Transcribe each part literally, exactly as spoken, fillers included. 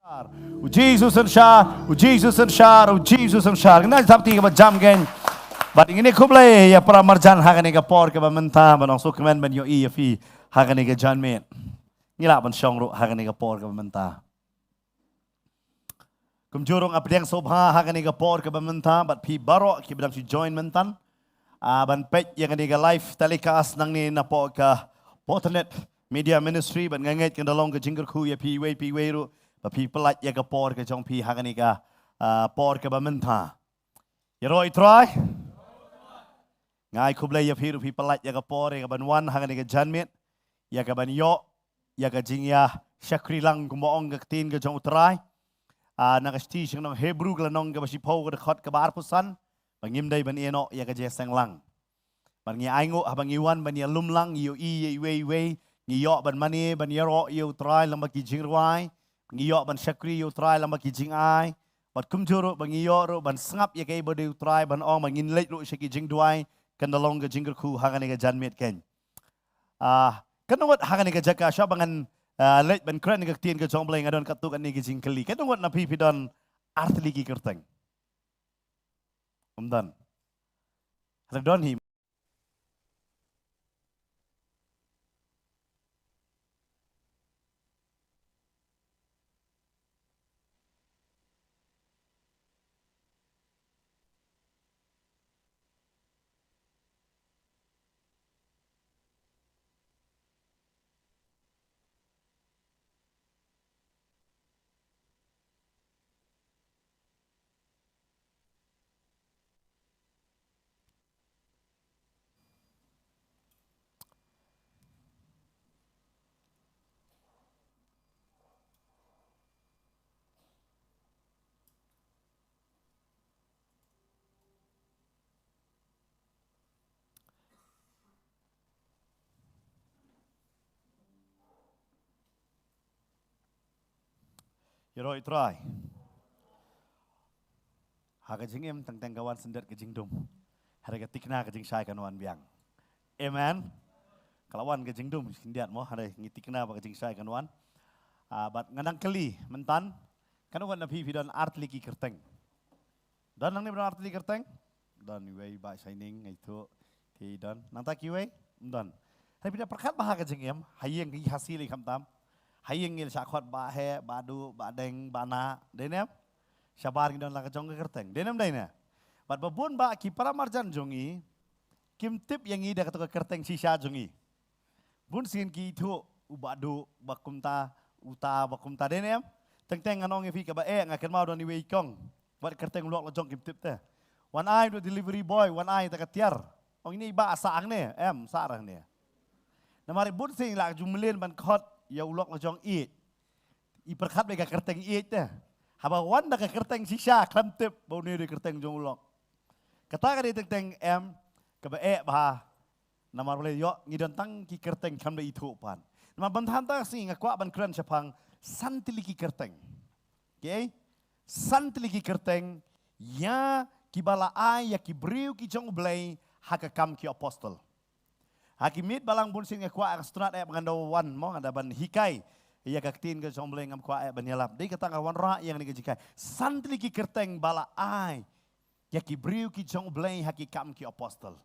U Jisu synshar, u Jisu synshar, u Jisu synshar. Ngin ïa thap kti kaba jam kein. Bad ngin ïa khublei ïa para marjan ha kane ka por kaba mynta, ban ong sngewkmen ban ïohi ïa phi ha kane ka janmiet. Ngi lah ban shong ruh ha kane ka por kaba mynta. Kumjuh ruh nga pdiang sngewbha ha kane ka por kaba mynta, bad phi baroh kiba dang shu join mynta. Ah, ban peit ïa kane ka live telecast nangne napoh ka Potternet Media Ministry, bad nga ngeit kan da long ka jingkyrkhu ïa phi iwei pa iwei ruh, ba phi pynlait ïa ka por ka jong phi ha kane ka, ah, por kaba mynta. Ïaroh ïa u Trai. Nga ai khublei ïa phi ruh phi pynlait ïa ka por ïa ka ban wan ha kane ka janmiet, ïa ka ban ïoh ïa ka jingïashakri lang kumba ong ka ktien ka jong u Trai. Ah, na ka shithi sha ki nong Hebru ka lynnong kaba shiphew ka dkhot kaba arphew san, ba ngim dei ban ïehnoh ïa ka jingseng lang. Bad ngi ainguh haba ngi wan ban ïalum lang, ngi ïohi ïa iwei iwei, ngi ïoh ban mane ban ïaroh ïa u Trai lyngba ki jingrwai, ngi ïoh ban shakri ïa u Trai lyngba ki jingai. Bad kumjuh ruh ba ngi ïoh ruh ban sngap ïa kaei ba dei u Trai ban ong, ba ngin leit ruh sha ki jingduwai, kan da long ka jingkyrkhu ha kane ka janmiet kein. Ah, kan ngut ha kane ka jaka, shuwa ba ngan, ah, leit ban kren ka ktien ka jong u Blei, nga don katto katne ki jingkylli. Kan ngut na phi phi don artylli ki kyrteng? Ym don. Hynrei don hi. Ïaroh ïa u Trai. Ha ka jingim teng teng ka wan syndet ka jingdum. Hynrei ka tikna ka jingshai kan wan biang. Amen. Ka la wan ka jingdum syndet mo, hynrei ngi tikna ba ka jingshai kan wan. Ah, bad nga nang kylli mynta, kan wan na phi phi don artylli ki kyrteng? Don nangne ba don artylli kyrteng? Don iwei Bah Shining, nga ithuh. Te don. Nangta kiwei? Ym don. Hynrei phi da pyrkhat ba ha ka jingim, ha ïing ki ha sili khamtam. Ha ïing ngi la shah khot Bah Heh, Bah Duh, Bah Deng, Bah Nah. Dei ne em? Shabar ngi don la ka jong ka kyrteng. Dei ne em dei ne? Bad ba bun bah ki para marjan jong ngi kim tip ïa ngi da kato ka kyrteng shisha jong ngi. Bun sien ki ithuh u Bah Duh, ba kumta, uta, ba kumta, dei ne em? Teng teng ngan ong ïa phi kaba eh, nga kynmaw don iwei i kong. Wat kyrteng u lok la jong kim tip te. Wan ai u delivery boy, wan ai ta ka tiar. Ong ine i bah sah hangne, em, sah hangne. Namar i bun sien la ju mlien ban khot ïa u lok la jong ïeit. I pyrkhat ba ka kyrteng ïeit te. Haba wan da ka kyrteng shisha khlem tip ba une dei kyrteng jong u lok. Kata ka dei teng teng em, kaba eh bha. Namar balei ïoh ngi don tang ki kyrteng khlem da ithuh pat. Namar ban than ta ka sngi nga kwah ban kren shaphang san tylli ki kyrteng. Okay? San tylli ki kyrteng ïa kiba la ai ïa ki briew ki jong U Blei ha ka Kam ki Apostol. Ha ki miet balang bun sien nga kwah, nga sngewtynnat eh ba ngan da wan mo, ngan da ban hikai ïa ka ktien ka jong U Blei, ngam kwah eh ban ïalap. Dei kata nga wanrah ïa kane ka jinghikai. San tylli ki kyrteng ba la ai ïa ki briew ki jong U Blei ha ki Kam ki Apostol.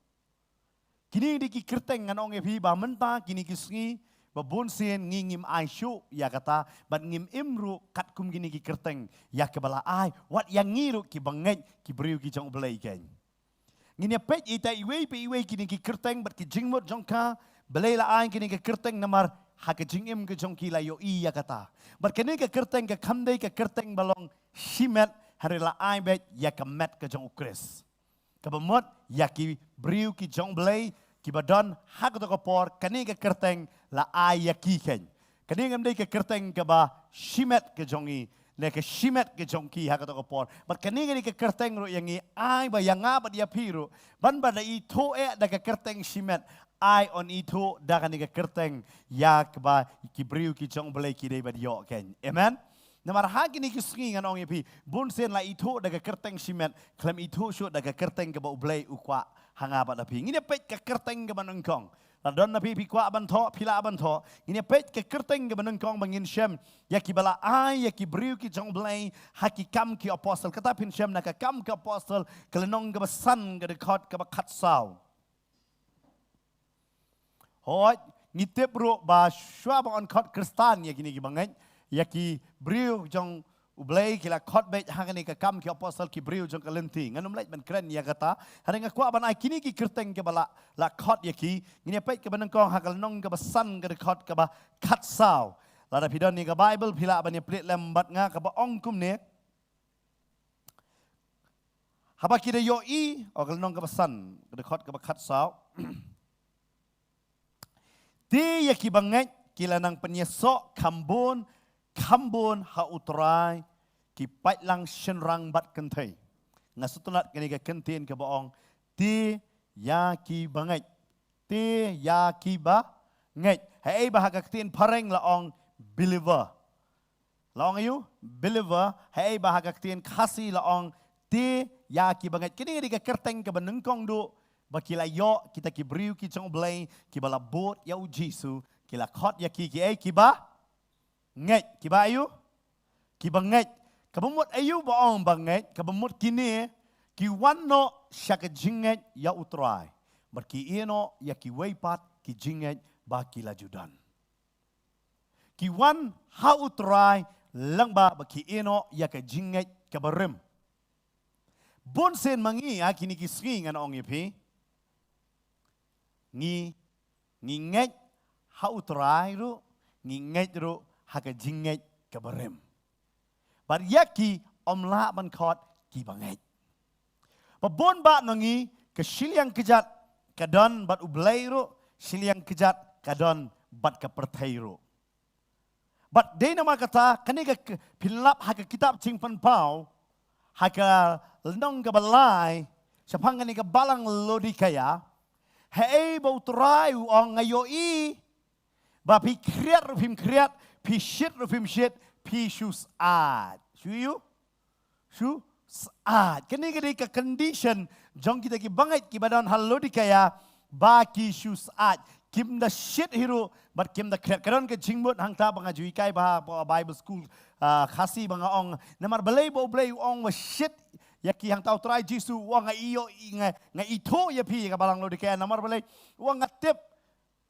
Kine dei ki kyrteng ngan ong ïa phi ba mynta kine ki sngi ba bun sien ngi ngim ai shuh ïa kata, bad ngim im ruh katkum kine ki kyrteng ïa kiba la ai wat ïa ngi ruh kiba ngeit ki briew ki jong U Blei keiñ. Ngin ïa peit ïa ita iwei pa iwei kine ki kyrteng bad ki jingmut jong ka, balei la ai kine ki kyrteng, namar ha ka jingim ka jong ki la ïohi ïa kata. Bad kane ka kyrteng ka kham dei ka kyrteng ba long shimet, hynrei la ai beit ïa ka met ka jong U Khrist. Kaba mut ïa ki briew ki jong U Blei kiba don ha kato ka por, kane ka kyrteng la ai ïa ki keiñ. Kane ngam dei ka kyrteng kaba shimet ka jong ngi, ne ka shimet ka jong ki ha kato ka por. Bad kane ka dei ka kyrteng ruh ïa ngi, ai ba ïa nga bad ïa phi ruh, ban ba da ithuh eh da ka kyrteng shimet, ai yn ithuh da kane ka kyrteng ïa kaba ki briew ki jong U Blei ki dei ban ïoh keiñ. Amen. Namar ha kine ki sngi ngan ong ïa phi, bun sien la ithuh da ka kyrteng shimet, khlem ithuh shuh da ka kyrteng kaba U Blei u kwah ha nga bad ha phi. Ngin ïa peit ka kyrteng kaba nyngkong. La don na phi, phi kwah ban thoh, phi lah ban thoh. Ngin ïa peit ka kyrteng kaba nyngkong ba ngin shem ïa kiba la ai ïa ki briew ki jong U Blei ha Ki Kam ki Apostol. Kata phin shem na Ki Kam ki Apostol, ka lynnong kaba san, ka dkhot kaba khatsaw. Hooid, ngi tip ruh ba shuwa ba ong khot Khristan ïa kine kiba ngeit, ïa ki briew jong U Blei ki la khot beit ha kane Ki Kam ki Apostol ki briew jong ka lynti. Ngan ym leit ban kren ïa kata. Hynrei nga kwah ban ai kine ki kyrteng kiba la, la khot ïa ki. Ngin ïa peit kaba nyngkong ha ka lynnong kaba san, ka dkhot kaba khatsaw. Lada phi don ïa ka Baibl, phi lah ban ïa plie lem bad nga, kaba ong kumne. Haba ki da ïohi, oh, ka lynnong kaba san, ka dkhot kaba khatsaw. Te ïa kiba ngeit ki la nang pynïasoh kham bun kham bun ha U Trai, ki pait lang shynrang bad kynthei. Nga sngewtynnat kane ka kyntien kaba ong, te ïa kiba ngeit. Te ïa kiba ngeit. Haei ba ha ka ktien phareng la ong believer. La ong aïu? Believer. Haei ba ha ka ktien Khasi la ong te ïa kiba ngeit. Kine ki dei ka kyrteng kaba nyngkong duh ba ki la ïoh kita ki briew ki jong U Blei kiba la bud ïa U Jisu, ki la khot ïa ki, kiei? Kiba ngeit. Kiba aïu? Kiba ngeit. Kaba mut aïu ba ong ba ngeit? Kaba mut kine ki wan noh sha ka jingngeit ïa U Trai, bad ki ïeh noh ïa kiwei pat ki jingngeit ba ki la ju don. Ki wan ha U Trai lyngba ba ki ïeh noh ïa ka jingngeit kaba rim. Bun sien ma ngi ha kine ki sngi, ngan ong ïa phi, ngi, ngi ngeit ha U Trai ruh, ngi ngeit ruh ha ka jingngeit kaba rim. Bad ïa ki ym lah ban khot kiba ngeit. Ba bun bah na ngi, ka shiliang kjat ka don bad U Blei ruh, shiliang kjat ka don bad ka pyrthei ruh. Bad dei namar kata, kane ka k-, phin lap ha ka kitab Jingpynpaw, ha ka lynnong kaba lai, shaphang kane ka balang Laodikaia, haei ba U Trai u ong, nga ïohi ba phi khriat ruh phim khriat, phi shit ruh phim shit, phi shu syaid. Shu ïu? Shu syaid. Kane ka dei ka condition jong kita kiba ngeit kiba don ha Laodikaia, ba ki shu syaid. Kim da shit hi ruh bad kim da khriat. Ka don ka jingmut hangta ba nga ju hikai bha ha Bible school, ah, Khasi, ba nga ong, namar balei ba U Blei u ong ba shit ïa ki? Hangta U Trai Jisu u ong, nga ïohi, nga, nga ithuh ïa phi, ka balang Laodikaia. Namar balei? U ong, nga tip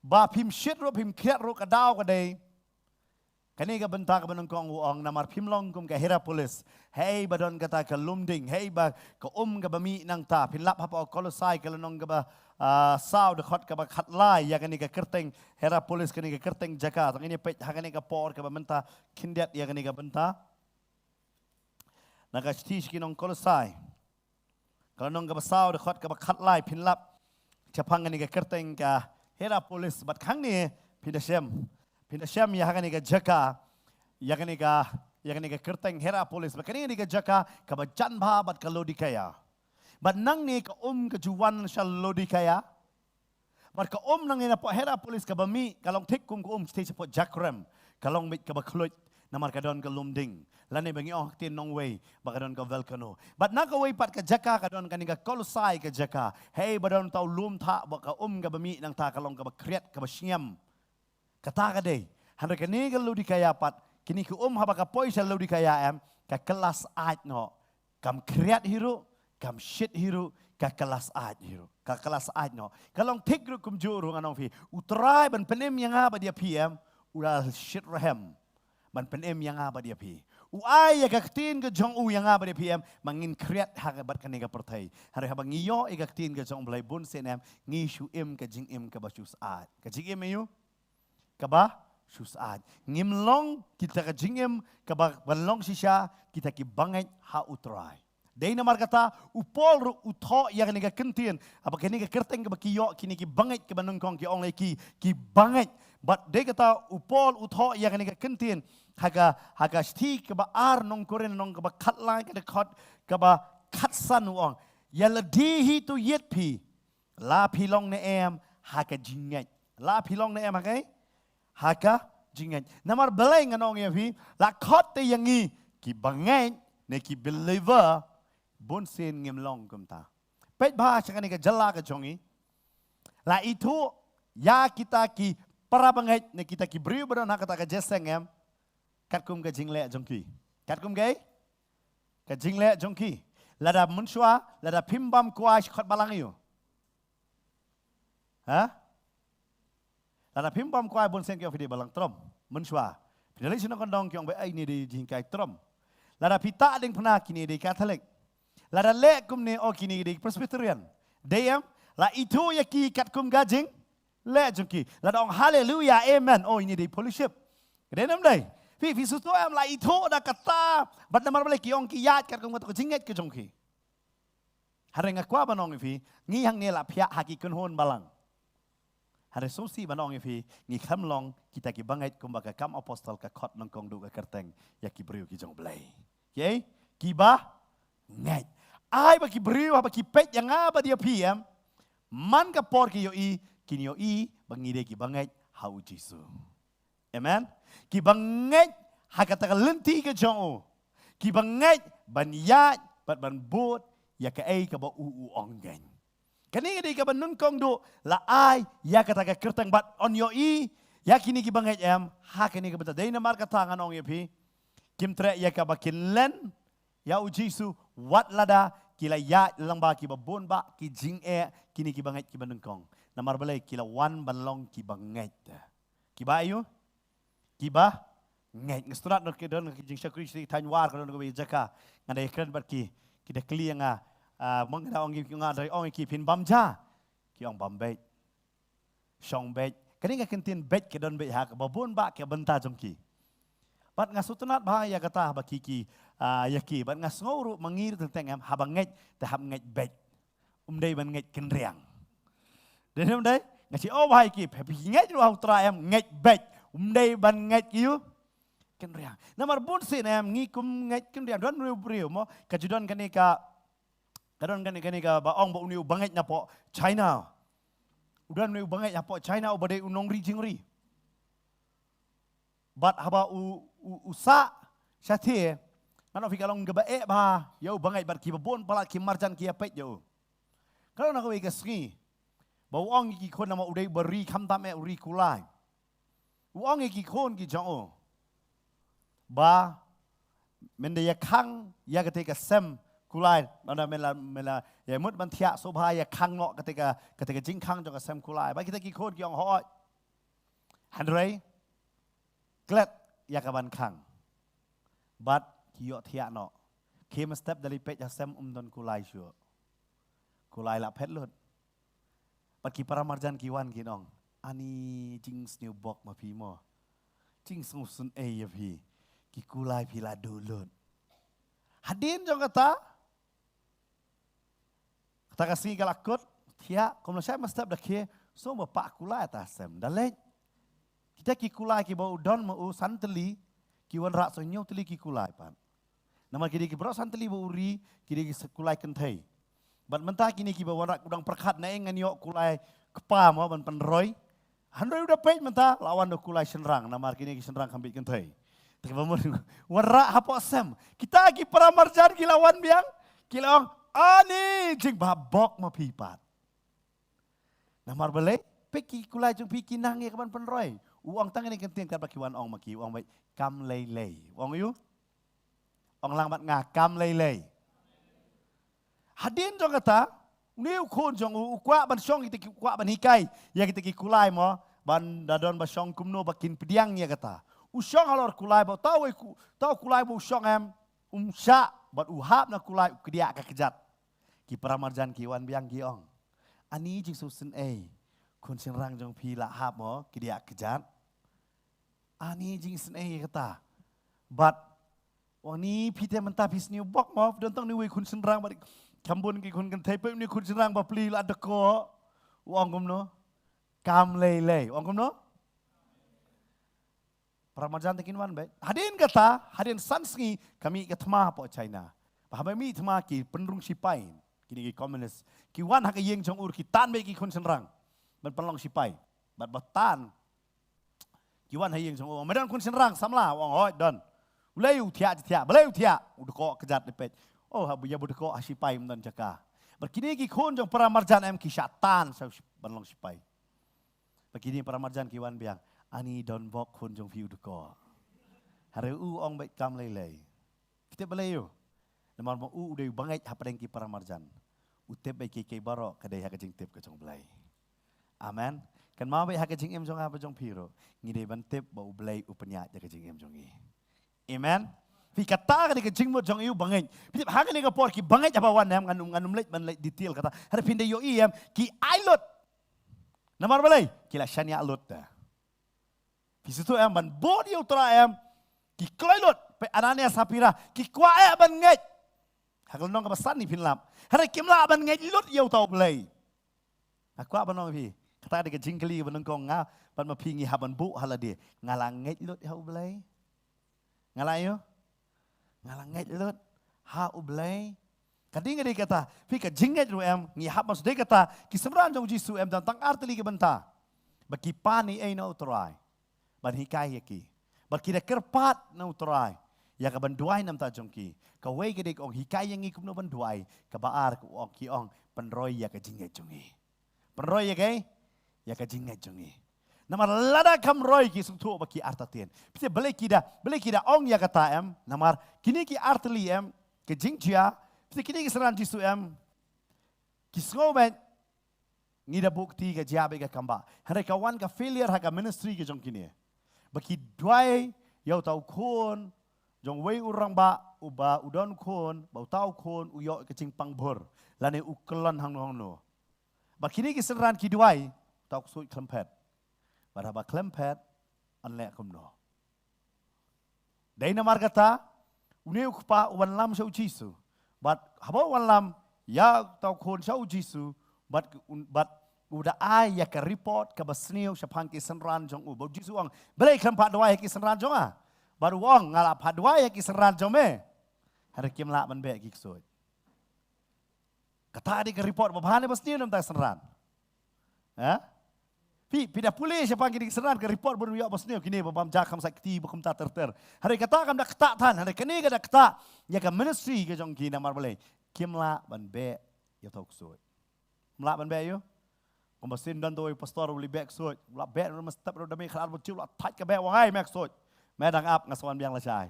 ba phim shit ruh, phim khriat ruh, ka daw ka dei. Kane ka bynta kaba nyngkong u ong, namar phim long kum ka Hierapolis. Haei ba don kata ka lum ding, haei ba ka um kaba mih nangta. Phin lap hapoh Kolosai ka lynnong kaba, ah, saw, dkhot kaba khatlai, ïa kane ka kyrteng Hierapolis, kane ka kyrteng jaka. Tang ngin ïa peit ha kane ka por kaba mynta, khyndiat ïa kane ka bynta. Na ka shithi sha ki nong Kolosai, ka lynnong kaba saw, dkhot kaba khatlai, phin lap shaphang kane ka kyrteng ka Hierapolis. Bad hangne phin da shem, phin da shem ïa kane ka jaka, ïa kane ka, ïa kane ka kyrteng Hierapolis. Bad kane ka jaka kaba jan bha bad ka Laodikaia. Bad nangne ka um ka ju wan sha Laodikaia. Bad ka um nangne napoh Hierapolis kaba mih, ka long thik kum ka um shatei shapoh Jakrem. Ka long beit kaba khluit, namar ka don ka lum ding. Lane ba ngi ong ha ktien nongwei ba ka don ka volcano. Bad na kawei pat ka jaka ka don kane ka Kolosai ka jaka. Haei ba don uta u lum thah, ba ka um kaba mih nangta ka long kaba khriat, kaba shngiam. Kata ka dei. Hynrei kane ka Laodikaia pat, kine ki um haba ka poi sha Laodikaia em, ka kylla syaid noh. Kam khriat hi ruh, kam shit hi ruh, ka kylla syaid hi ruh. Ka kylla syaid noh. Ka long thik ruh kumjuh ruh, ngan ong phi. U Trai ban pynim ïa nga bad ïa phi em, u la shit rhem ban pynim ïa nga bad ïa phi. U ai ïa ka ktien ka jong u ïa nga bad ïa phi em, ba ngin khriat ha ka bad kane ka pyrthei. Hynrei haba ngi ïoh ïa ka ktien ka jong U Blei, bun sien em, ngi shu im ka jingim kaba shu syaid. Ka jingim aïu? Kaba shu syaid. Ngim long kita ka jingim kaba, ban long shisha kita kiba ngeit ha U Trai. Dei namar kata u Paul ruh u thoh ïa kane ka kyntien, haba kane ka kyrteng kaba ki ïoh kine kiba ngeit kiba nyngkong, ki ong lei ki, kiba ngeit. Bad dei kata u Paul u thoh ïa kane ka kyntien ha ka, ha ka shithi kaba ar nong Korinth, lynnong kaba khatlai, ka dkhot kaba khatsan, u ong, ïa lade hi to ïit phi, la phi long ne em ha ka jingngeit. La phi long ne em ha ka, ha ka jingngeit. Namar balei, ngan ong ïa phi, la khot te ïa ngi kiba ngeit ne ki believer, bun sien ngim long kumta. Peit bha sha kane ka jylla ka jong ngi. La ithuh ïa kita ki para bangeit ne kita ki briew ba don ha kata ka jingïaseng em, katkum ka jingleh jong ki. Katkum ka, ka jingleh jong ki. Lada mynshuwa, lada phim bam kwai shi khot balang ïa u. Ha? Lada phim bam kwai bun sien ki ong phi dei balang trom. Mynshuwa. Phi dei leit sha nongkyndong ki ong ba ai kine dei jinghikai trom. Lada phi tah diengphna kine dei Katholik. Lada leh kumne o kine dei Presbyterian. Dei em, la ithuh ïa ki katkum ka jingleh jong ki. Lada ong haleluya, amen. O ine dei fellowship. Dei ne ym dei? Phi, phi sngewthuh em la ithuh da kata, bad namar balei ki ong ki ïaid katkum kata ka jingngeit ka jong ki. Hynrei nga kwah ban ong ïa phi, ngi hangne la phiah ha ki kynhun balang. Hynrei sngewsih ban ong ïa phi, ngi khlem long kita ki bangeit kumba ka Kam Apostol ka khot nyngkong duh ka kyrteng ïa ki briew ki jong U Blei. Kiei? Ki bangeit. Ai ba ki briew haba ki peit ïa nga bad ïa phi em, man ka por ki ïohi, kin ïohi ba ngi dei ki bangeit ha U Jisu. Amen. Ki bangeit ha kata ka lynti ka jong u. Ki bangeit ban ïaid bad ban bud ïa kaei kaba u u ong kein. Kane ka dei kaba nyngkong duh la ai ïa kata ka kyrteng bad yn ïohi ïa kine ki bangeit em ha kane ka bynta. Dei namar kata ngan ong ïa phi, kim treh ïa kaba kin len ïa U Jisu wat lada ki la ïaid lyngba kiba bun bah ki jingeh, kine ki bangeit kiba nyngkong. Namar balei? Ki la wan ban long ki bangeit. Kiba aïu? Ki bangeit. Nga sngewthuh don ki don ki jingshakri shi thaiñ War, ka don kawei ka jaka. Nga da ïakren bad ki, ki da kylli ïa nga. Ah, ma nga da ong ïa ki, nga da ong ïa ki, phin bam ja? Ki ong bam beit. Shong beit. Kane ka kyntien beit ka don beit ha kaba bun bah ka bynta jong ki. Bad nga sngewtynnat bha ïa kata ba ki ki, ah, ïa ki. Bad nga sngew ruh ma ngi ruh teng teng em, haba ngeit te hap ngeit beit. Um dei ban ngeit kynriang. Dei ne ym dei? Nga shu ong bha ïa ki, phi ngeit ruh ha U Trai em, ngeit beit. Um dei ban ngeit ïa u kynriang. Namar bun sien em ngi kum ngeit kynriang. Don briew briew mo, ka ju don kane ka, ka don kane, kane kaba ong ba une u bangeit napoh China. U don une u bangeit napoh China uba dei u nongri jingri. Bad haba u, u, u sah shathie, nga ong ïa phi ka long kaba eh bha ïa u bangeit bad kiba bun palat ki marjan ki ïa peit ïa u. Ka long na kawei ka sngi ba u ong ïa ki khun namar u dei uba ri khamtam eh, u ri kulai. U ong ïa ki khun ki jong u ba men da ïa khang ïa kata ka sem kulai, lada men la, men la ïa mut ban thiah sngewbha ïa khang noh kata ka, kata ka jingkhang jong ka sem kulai. Ba kita ki khun ki ong hooid. Hynrei klet ïa ka ban khang. Bad ki ïoh thiah noh. Khie mynstep da leit peit ha sem um don kulai shuh. Kulai la phet lut. Bad ki para marjan ki wan kin ong, ani jingsngewbok ma phi mo. Jingsngewsynei ïa phi. Ki kulai phi la duh lut. Hadien jong kata, kata ka sngi ka la kut, thiah, kumno shai mynstep da khie, sngewbha pah kulai ta sem. Da leit. Kita ki kulai kiba u don ma u san tylli, ki wanrah sa hynñiew tylli ki kulai pat. Namar ki dei ki baroh san tylli ba u ri, ki dei ki kulai kynthei. Bad mynta kine kiba wanrah, u dang pyrkhat na ïing ngan ïoh kulai kpa mo ban pynroi. Hynrei u da peit mynta la wan da kulai shynrang, namar kine ki shynrang kham bit kynthei. Te kiba mut wanrah hapoh sem. Kita ki para marjan ki la wan biang, ki la ong, ani jingbha bok ma phi pat. Namar balei? Peit ki kulai jong phi ki nang ïa ka ban pynroi. U ong tang ïa kane ka ktien katba ki wan ong ma ki, u ong beit kam lei lei. U ong ïu? Ong lang bad nga, kam lei lei. Hadien jong kata, une u khun jong u, u kwah ban shong kita ki, u kwah ban hikai ïa kita ki kulai mo, ban da don ba shong kumno ba kin pdiang ïa kata. U shong halor kulai ba, uta u, uta u kulai ba u shong em, um shah, bad u hap na kulai u kdiah ka kjat. Ki para marjan ki wan biang ki ong, ani jingsngewsynei, khun shynrang jong phi la hap mo kdiah kjat. Ani jingsngewsynei kata. Bad u ong, ni phi te mynta phi sngewbok mo, don tang ni wei khun shynrang bad kham bun ki khun kynthei, peit ni khun shynrang ba pli la dkoh. U ong kumno? Kam lei lei. U ong kumno? Para marjan te kin wan beit. Hadien kata, hadien san sngi ka mih ka thma hapoh China. Ba haba mih thma ki pynrung sipai, kine ki komunis. Ki wan ha ka ïing jong u, ki tan beit ki khun shynrang ban pynlong sipai. Bad ba tan, ki wan ha ïing jong u. Me don khun shynrang samla? U ong hooid don. U lei u thiah, thiah. Balei u thiah? U dkoh kjat, leit peit. Oh, haba ïa u dkoh ha sipai ym don jaka. Bad kine ki khun jong para marjan em ki shah tan sa ban long sipai. Ba kine para marjan ki wan biang. Ani don bok khun jong phi u dko. Hare u ong bad kam lei lei. Phi tip balei u? Namar ma u u dei u bangeit hapdeng ki para marjan. U tip ba ki ki baroh ka dei ha ka jingtip ka jong Blei. Amen. Kan ma ba ha ka jingim jong nga ba jong phi ruh. Ngi dei ban tip ba u Blei u pynïaid da ka jingim jong ngi. Amen. Phi kata ka dei ka jingmut jong u bangeit. Phi tip ha kane ka por ki bangeit haba wan em ngan ym ngan ym leit ban leit detail kata. Hare phin dei ïohi em ki ai lut. Namar balei ki la shaniah lut da. Phi sngewthuh em ban bud ïa u Trai em. Ki kloi lut peit Ananias Saphira ki kwah eh ban ngeit. Ha ka lynnong kaba san ni phin lap. Hynrei kim lah ban ngeit lut ïa uta u Blei. Nga kwah ban ong phi kata dei ka jingkylli ba nyngkong nga bad ma phi ngi hap ban buh ha lade. Nga la ngeit lut ha u Blei? Nga la ïoh? Nga la ngeit lut ha u Blei? Ka dei nga dei kata phi ka jingngeit ruh em ngi hap ban sdei kata ki synran jong u Jisu em dang tang ar tylli ki bynta. Ba ki pan ei ei na u Trai ban hikai ïa ki. Bad ki da kyrpad na u Trai ïa ka ban duwai namar jong ki. Kawei ka dei ka ong hikai ïa ngi kumno ban duwai. Kaba ar ka ong ki ong pynroi ïa ka jingngeit jong ngi. Pynroi ïa ka ïa ka jingngeit jong ngi. Namar lada kam roi ki sngewthuh ba ki artatien. Phi tip balei ki da balei ki da ong ïa kata em. Namar kine ki ar tylli em ka jingjia. Phi tip kine ki synran Jisu em ki sngew bad ngi da buh kti ka jia bad ka kambah. Hynrei ka wan ka failure ha ka ministry ka jong kine. Ba ki duwai ïa uta u khun jong wei u rangbah uba u don khun ba uta u khun u ïoh ka jingpang bhur lane u kyllon hangno hangno. Ba kine ki synran ki duwai uta u ksuid khlem phet. Bad haba khlem phet yn leh kumno? Dei namar kata une u kpa u wanlam sha u Jisu. Bad haba u wanlam ïa uta u khun sha u Jisu bad un- bad u da ai ïa ka report kaba sniew shaphang ki synran jong u. Bad u Jisu u ong balei khlem pat duwai ïa ki synran jong nga? Bad u ong nga la pat duwai ïa ki synran jong me. Hynrei kim lah ban beh ki ksuid. Kata dei ka report ba bha ne ba sniew namar ka synran. Ha? Phi phi da pule shaphang kine ki synran ka report ba u ïoh ba sniew kine ba bam ja kham sa kti ba kumta ter ter. Hynrei kata kam da kata than hynrei kane ka da kata ïa ka ministry ka jong ki namar balei kim lah ban beh ïa uta u ksuid. Kim lah ban beh ïa u. Kumba sien don uta u pastor u leit beh ksuid. U la beh u la step u da mih khatar ba u la thait ka beh wa ngai me ksuid. Me dang ap nga sa wan biang lashai.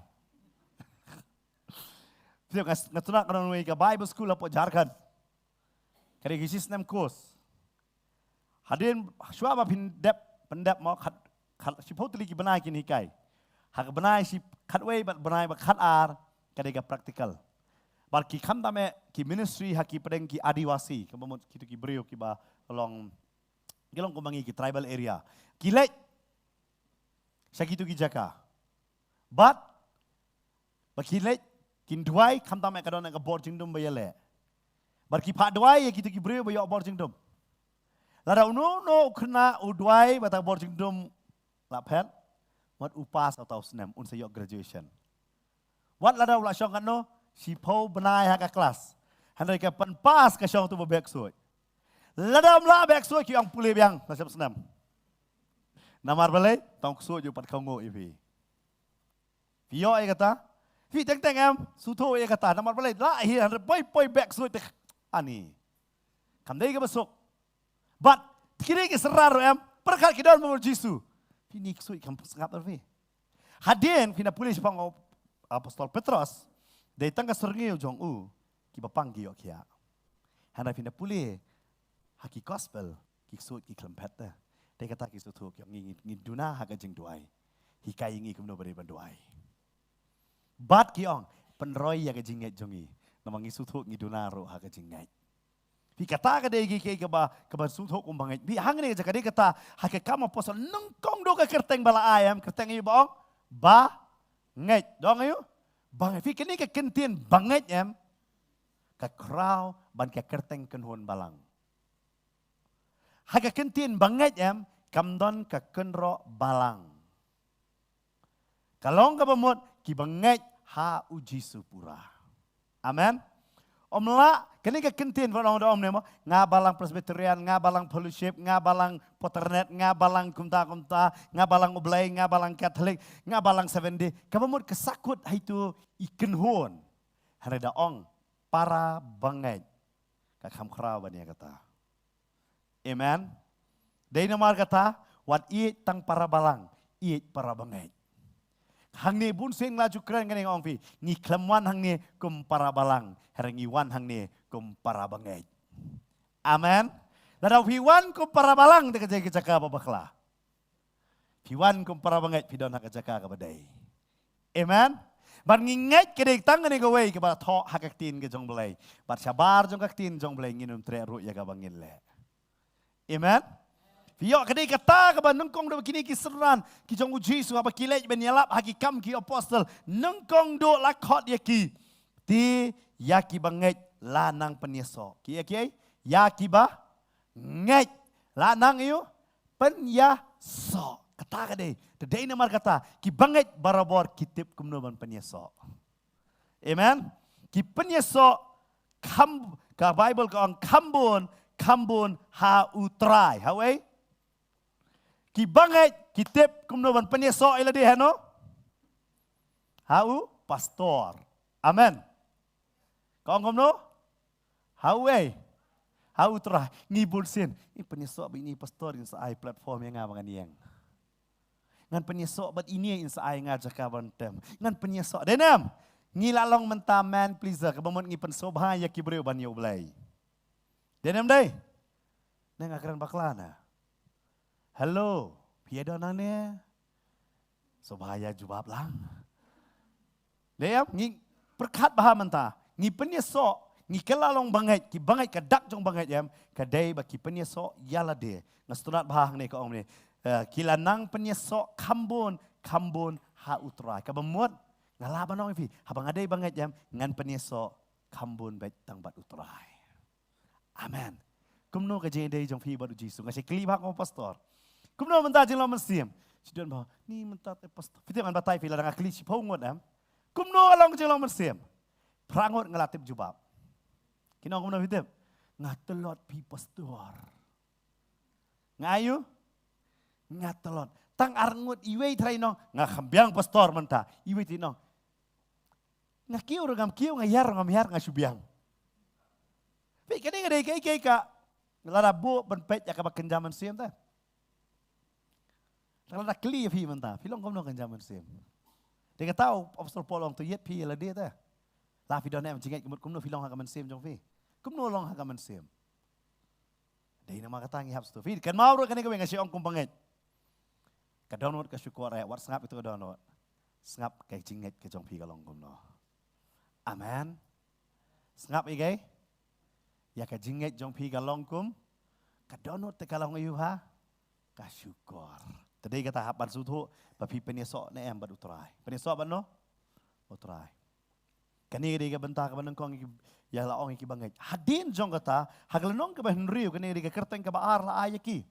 Phi nga nga tuna ka nongwei ka Bible school hapoh Jharkhand. Ka dei ka shisnem course. Hadien shuwa ba phin dep pyndep mo khat khat shiphew tylli ki bnai kin hikai. Ha ka bnai shi khatwei bad bnai ba khatar ka dei ka practical. Bad ki khamtam eh ki ministry ha ki pdeng ki Adivasi kaba mut kito ki briew kiba long ki long kumba ngi ki tribal area. Ki leit sha kito ki jaka. Bad ba ki leit kin duwai khamtam eh ka don eh ka bor jingdum ba ïaleh. Bad ki phah duwai ïa kito ki briew ba ïoh bor jingdum. Lada uno uno u khynnah u duwai ba ta bor jingdum la phet. Wat u pass uta u snem un sa ïoh graduation. Wat lada u la shong katno shiphew bnai ha ka klas. Hynrei ka pynpass ka shong uto ba beh ksuid. Lada um lah beh ksuid ki ong pule biang la shep snem. Namar balei tang ksuid u pat khawnguh ïa phi. Phi ïoh ïa kata? Phi teng teng em suthu ïa kata namar balei la hi hynrei poi poi beh ksuid te. Ani. Kam dei kaba suk. Bad kine ki synran ruh em pyrkhat ki don bad u Jisu. Phi ni ksuid kam sngap ar phi. Hadien phi na pule shaphang u apostol Petros dei tang ka syrngiew jong u kiba pang ki ïoh khiah. Hynrei phi na pule ha ki gospel ki ksuid ki khlem phet te. Dei kata ki suthu ki ong ngi ngi duna ha ka jingduwai. Hikai ngi kumno ba dei ban duwai. Bad ki ong pynroi ïa ka jingngeit jong ngi. Namar ngi suthu ngi duna ruh ha ka jingngeit. Phi kata ka dei ki ki kaba kaba suthu kum bangeit. Phi hangne ja ka dei kata ha ka kam apostol nyngkong do ka kyrteng ba la ai em kyrteng ïa ba ong ba ngeit dong ïa ba ngeit. Phi kane ka kyntien ba ngeit em ka khraw ban ka kyrteng kynhun balang. Ha ka kyntien ba ngeit em kam don ka kynroh balang. Ka long kaba mut kiba ngeit ha u Jisu pura. Amen. Om lah kane ka kyntien ba long da om ne mo nga balang Presbyterian nga balang fellowship nga balang poternet nga balang kumta kumta nga balang oblai nga balang Catholic nga balang Seven Day kaba mut ka sakut haitu i kynhun. Hare da ong para ba ngeit ka kham khraw ban ïa kata. Amen. Dei namar kata Wat ïeit tang para balang, ïeit para bangeit. Hangne bun sien la ju kren kane, nga ong phi, ngi khlem wan hangne kum para balang, hynrei ngi wan hangne kum para bangeit. Amen. Lada phi wan kum para balang te ka jaka ba bakla. Phi wan kum para bangeit, phi don ha ka jaka kaba dei. Amen. Bad ngi ngeit ka dei tang kane kawei kaba thoh ha ka ktien ka jong Blei. Bad shabar jong ka ktien jong Blei ngin ym treh ruh ïa kaba ngin leh. Amen. Phi ïoh ka dei kata kaba nyngkong da kine ki synran ki jong u Jisu haba ki leit ban ïalap ha ki Kam ki Apostol, nyngkong da la khot ïa ki, te ïa ki bangeit la nang pynïasoh. Ki ïa ki, ïa ki bangeit la nang ïa pynïasoh. Kata ka dei. Te dei namar kata ki bangeit barabor ki tip kumno ban pynïasoh. Amen. Ki pynïasoh kham, ka Bible ka ong kham bun, kham bun ha u Trai. Ha uei? Ki bangeit ki tip kumno ban pynïasoh ïa lade hano? Ha u pastor. Amen. Ka ong kumno? Ha uei? Ha u Trai. Ngi bun sien, ngi pynïasoh bad ine i pastor, in sa ai platform ïa nga ba ngan ïeng. Ngan pynïasoh bad ine, in sa ai nga jaka ban tem. Ngan pynïasoh. Dei ne em? Ngi la long mynta man pleaser, kaba mut ngi pynsngewbha ïa ki briew ban ïa U Blei. Dei ne em dei? Ne nga kren bakla na? Hello, phi ïa don nangne? Sngewbha ïa jubab lang. Dei em, ngi pyrkhat bha mynta. Ngi pynïasoh, ngi kylla long bangeit, ki bangeit ka dak jong bangeit em, ka dei ba ki pynïasoh ïa lade. Nga sngewtynnat bha hangne ka ong ne, eh, ki la nang pynïasoh kham bun, kham bun ha u Trai. Kaba mut, nga lah ban ong ïa phi, haba nga dei bangeit em, ngan pynïasoh kham bun beit tang bad u Trai. Amen. Kumno ka jingïadei jong phi bad u Jisu? Nga sa kylli bha ko pastor. Kumno mynta jinglong mynsiem? Shi don bha, ni mynta te pastor. Phi tip ngan batai phi lada nga kylli shiphew ngut em. Kumno ka long jinglong mynsiem? Phra ngut nga la tip jubab. Ki ong kumno phi tip? Nga tlot phi pastor. Nga aiu? Nga tlot. Tang ar ngut, iwei trai nong, nga kham biang pastor mynta. Iwei trai nong, nga kiew ruh ngam kiew, nga ïar ruh ngam ïar, nga shu biang. Phi, kane ka dei kaei kaei ka, lada buh ban peit ïa kaba kynja mynsiem te. Te lada kylli ïa phi mynta, phi long kumno kynja mynsiem? Dei kata u Apostol Paul ong to ïeit phi ïa lade te. La phi don ne em jingngeit ka mut kumno phi long ha ka mynsiem jong phi? Kumno long ha ka mynsiem? Dei namar kata ngi hap sngewthuh. Phi, kynmaw ruh kane kawei nga shu ong kum bangeit. Ka dohnud ka shukor eh, wat sngap ito ka dohnud. Sngap ka jingngeit ka jong phi ka long kumno. Amen. Sngap ïa kaei? Ïa ka jingngeit jong phi ka long kum, ka dohnud te ka long aiu ha? Ka shukor. Te dei kata hap ban sngewthuh ba phi pynïasoh ne em bad u Trai. Pynïasoh bad no? U Trai. Kane ka dei ka bynta kaba nyngkong ïa la ong ïa ki bangeit. Hadien jong kata, ha ka lynnong kaba hynriew, kane ka dei ka kyrteng kaba ar la ai ïa ki.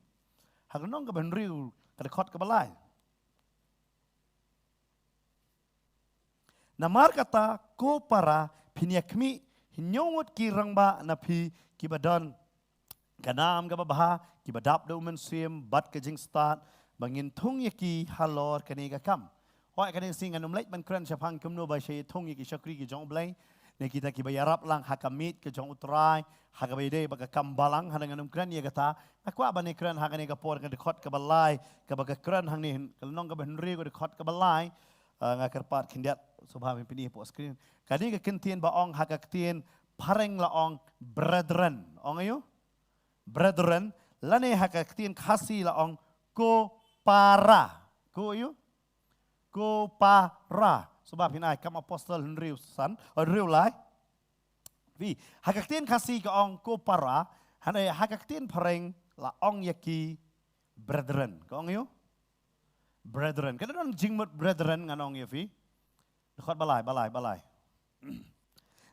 Ha ka lynnong kaba hynriew, ka dkhot kaba lai. Namar kata, ko para, phin ïa khmih hynñiew ngut ki rangbah na phi kiba don ka nam kaba bha, kiba dap da u Mynsiem bad ka jingstad, ba ngin thung ïa ki halor kane ka kam. Hooid, kane ka sngi ngan ym leit ban kren shaphang kumno ba sha ïa thung ïa ki shakri ki jong U Blei, ne kita kiba ïarap lang ha ka miet ka jong U Trai, ha kaba ïadei bad ka kam balang, hynrei ngan ym kren ïa kata. Nga kwah ban ïa kren ha kane ka por, ka dkhot kaba lai, kaba ka kren hangne, ka lynnong kaba hynriew, ka dkhot kaba lai. Ah, nga kyrpad khyndiat, sngewbha phin pyni hapoh screen. Kane ka kyntien ba ong ha ka ktien phareng la ong brethren. Ong aiu? Brethren, lane ha ka ktien Khasi la ong ko para. Ko aiu? Ko para. Sngewbha phin ai Kam Apostol hynriew san, oh, hynriew lai. Phi, ha ka ktien Khasi ka ong ko para, hynrei ha ka ktien phareng la ong ïa ki brethren. Ka ong aiu? Brethren. Ka don jingmut brethren ngan ong ïa phi. Dkhot ba lai, ba lai, ba lai.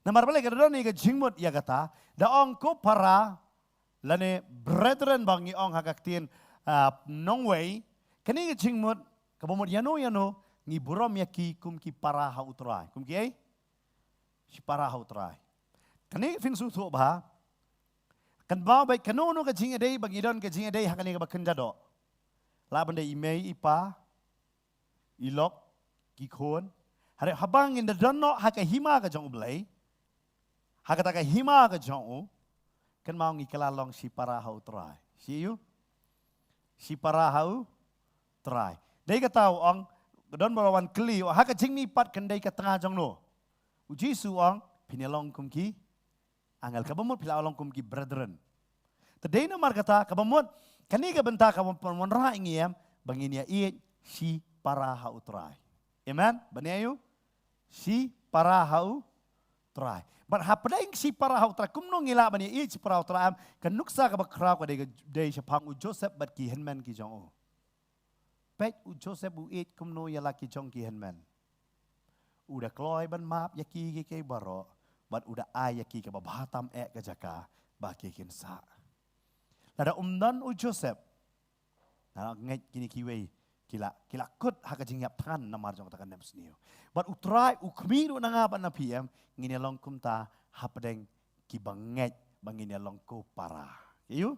Namar balei ka don ïa ka jingmut ïa kata, da ong ko para, lane brethren ba ngi ong ha ka ktien, ah, nongwei, kane ka jingmut, kaba mut ïano ïano, ngi burom ïa ki kum ki para ha U Trai. Kum kiei? Shi para ha U Trai. Kane phin sngewthuh bha, kynmaw beit kano kano ka jingïadei ba ngi don ka jingïadei ha kane kaba kynja doh. Lah ban dei i mei i pa, i lok, ki khun. Hynrei haba ngin da don noh ha ka hima ka jong U Blei, ha kata ka hima ka jong u, kynmaw ngi kylla long shi para ha U Trai. Shi aiu? Shipara ha u Trai. Dei kata u ong, don ba la wan kylli, ha ka jingmihpat kan dei ka tnga jong no. U Jisu u ong, phin ïalong kum ki angel, kaba mut phi la long kum ki brethren. Te dei namar kata, kaba mut, kane ka bynta kaba wanrah ïa ngi em, ba ngin ïa ïeit shipara ha u Trai. Amen? Ban ïa ïoh? Shipara ha u Trai. Bad hapdeng shipara ha u Trai, kumno ngi lah ban ïa ïeit shipara ha u Trai em, ka nuksa kaba khraw ka dei, dei shaphang u Joseph bad ki hynmen ki jong u. Peit u Joseph u ïeit kumno ïa la ki jong ki hynmen. U da kloi ban map ïa ki, ki, ki baroh, bad u da ai ïa ki kaba bha tam eh ka jaka ba ki kin sah. Lada ym don u Joseph, nga ngeit kine kiwei ki la, ki la kut ha ka jingïap thngan namar jong kata ka nepsniew. Bad u Trai u khmih ruh na nga bad na phi em, ngin ïa long kumta hapdeng kiba ngeit ba ngin ïa long ko para. Ïa u?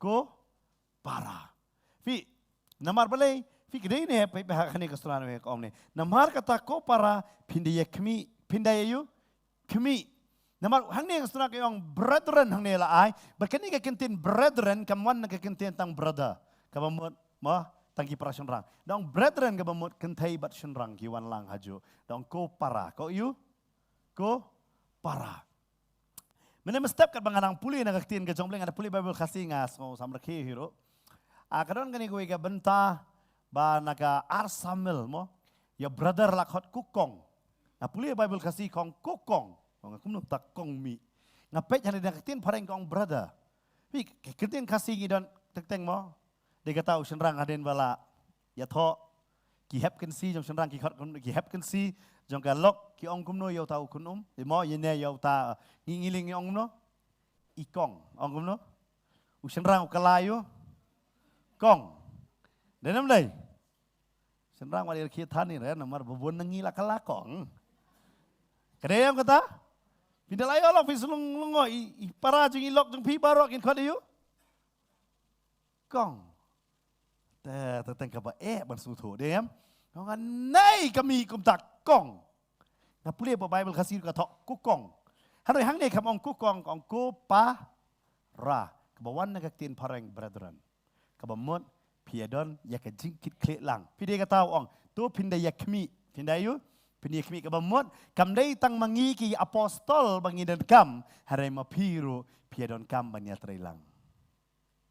Ko para. Phi, namar balei, phi, ka dei ne, phi, phi, ha kane ka sura ne ka ong ne. Namar kata ko para, phin da ïa khmih, phin da ïa u khmih. Namar hangne ka sura ka ong brethren hangne la ai, bad kane ka kyntien brethren kam wan na ka kyntien tang brother. Kaba mut, mo, tang ki para shynrang. Da ong brethren kaba mut kynthei bad shynrang ki wan lang hajuh. Da ong ko para, ko ïa u, ko para. Mynne mynstep katba nga nang pule na ka ktien ka jong U Blei, nga nang pule Baibl Khasi, nga sngew samrkhie hi ruh. Ah, ka don kane kawei ka bynta ba na ka ar Samuel mo, ïa brother la khot ko kong. Nga pule Baibl Khasi, kong, ko kong. Kong, kumno ta kong mih. Nga peit hangne na ka ktien phareng ka ong brother. Phi, ka ktien Khasi ngi don teng teng mo. Dei kata u shynrang hadien ba la ïathoh. Ki hep kynsi jong shynrang ki khot kum, ki hep kynsi jong ka lok ki ong kumno ïa uta u khun um. Imo ïa ne ïa uta, ngi ngi ling ngi ong kumno. I kong, ong kumno. U shynrang u kylla ïa u kong. Dei ne ym dei? Shynrang wat ïa ki than ni re namar ba bun na ngi la kylla kong. Ka dei em kata? Phi da la ïoh lok phi slung lungo i, i para jong i lok jong phi baroh kin khot ïa u kong. Te, te teng kaba eh ban sngewthuh, dei em? Nga nei ka mih kumta kong. Nga pule ba Baibl Khasi ka thoh ko kong. Hynrei hangne kam ong ko kong, ka ong ko para. Kaba wan na ka ktien phareng brethren. Kaba mut phi ïa don ïa ka jingkitkhlieh lang. Phi dei kata u ong. To phin da ïa khmih. Phin da ïa u, phin ïa khmih kaba mut. Kam dei tang ma ngi ki apostol ba ngi donkam. Hynrei ma phi ruh phi ïa donkam ban ïatrei lang.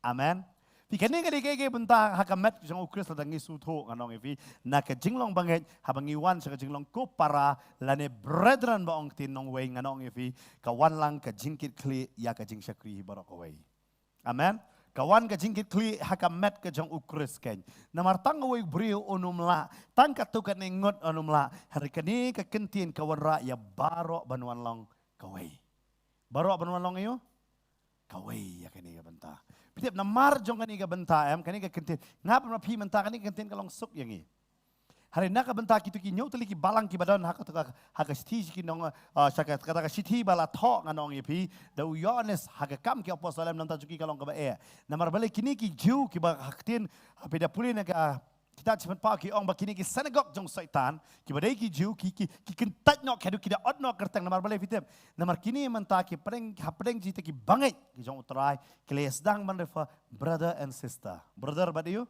Amen. Phi, kane ka dei kaei kaei bynta ha ka met jong u Khrist lada ngi sngewthuh, ngan ong ïa phi. Na ka jinglong bangeit, haba ngi wan sha ka jinglong ko para lane brethren ba ong ktien nongwei, ngan ong ïa phi. Ka wan lang ka jingkitkhlieh ïa ka jingshakri hi baroh kawei. Amen. Ka wan ka jingkitkhlieh ha ka met ka jong u Khrist keiñ. Namar tang kawei u briew un ym lah, tang katto katne ngut un ym lah. Hynrei kane ka ktien ka wanrah ïa baroh ban wan long kawei. Baroh ban wan long ïa u kawei ïa kane ka bynta. Phi tip namar jong kane ka bynta em, kane ka ktien. Nga ban ma phi mynta kane ka ktien ka long suk ïa ngi. Hynrei na ka bynta kito ki hynñiew tylli ki balang kiba don ha kata ka, ha ka shithi ki nong, ah, sha ka, kata ka shithi ba la thoh ngan ong ïa phi da u Ïoannis ha ka Kam ki Apostol em, na ka bynta jong ki ka long kaba eh. Namar balei kine ki Jiw kiba ha ktien, ah, phi da pule na ka kitab Jingpynpaw ki ong ba kine ki synagog jong Soitan, kiba dei ki Jiw, ki, ki, ki kyntait noh, ki haduh ki da ot noh kyrteng, namar balei phi tip? Namar kine mynta ki pdeng, hapdeng jingtei ki bangeit ki jong u Trai, ki la ïa sdang ban refer brother and sister. Brother bad ïa u,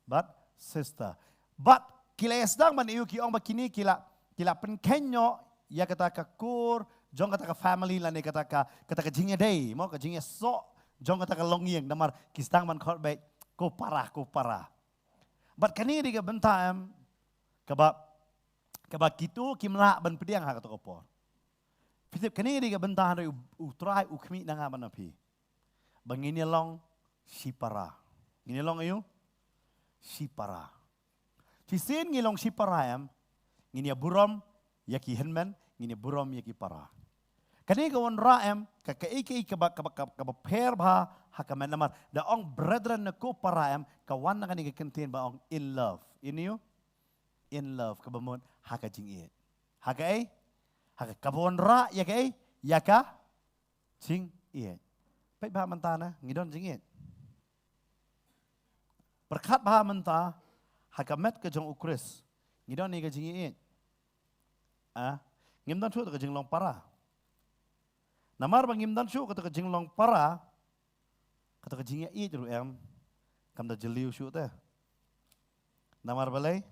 bad sister. Bad ki la ïa sdang ban ïa u, ki ong ba kine ki la, ki la pynkheiñ noh ïa kata ka kur jong kata ka family lane kata ka, kata ka jingïadei, mo, ka jingïasoh jong kata ka longïing, namar ki sdang ban khot beit ko para, ko para. Bad kane dei ka bynta em, kaba, kaba kito kim lah ban pdiang ha kato ka por. Phi tip kane dei ka bynta hynrei u, u Trai u khmih na nga bad na phi. Ba ngin ïa long shipara. Ngin ïa long ïa u shipara. Shisien ngi long shipara em, ngin ïa burom ïa ki hynmen, ngin ïa burom ïa ki para. Kane ka wanrah em, ka, kaei kaei kaba, kaba, kaba, kaba pher bha ha ka met namar. Da ong brethren ne ko para em, ka wan na kane ka kyntien ba ong in love. In ïa u? In love, kaba mut ha ka jingïeit. Ha kaei? Ha ka, kaba wanrah ïa kaei? Ïa ka jingïeit. Peit bha mynta na, ngi don jingïeit? Pyrkhat bha mynta, ha ka met ka jong u Khrist, ngi don ïa ka jingïeit? Ah, ngim don shuh kato ka jinglong para. Namar ba ngim don shuh kato ka jinglong para, kato ka jingïeit ruh em, Kam da jylliew shuh te. Namar balei?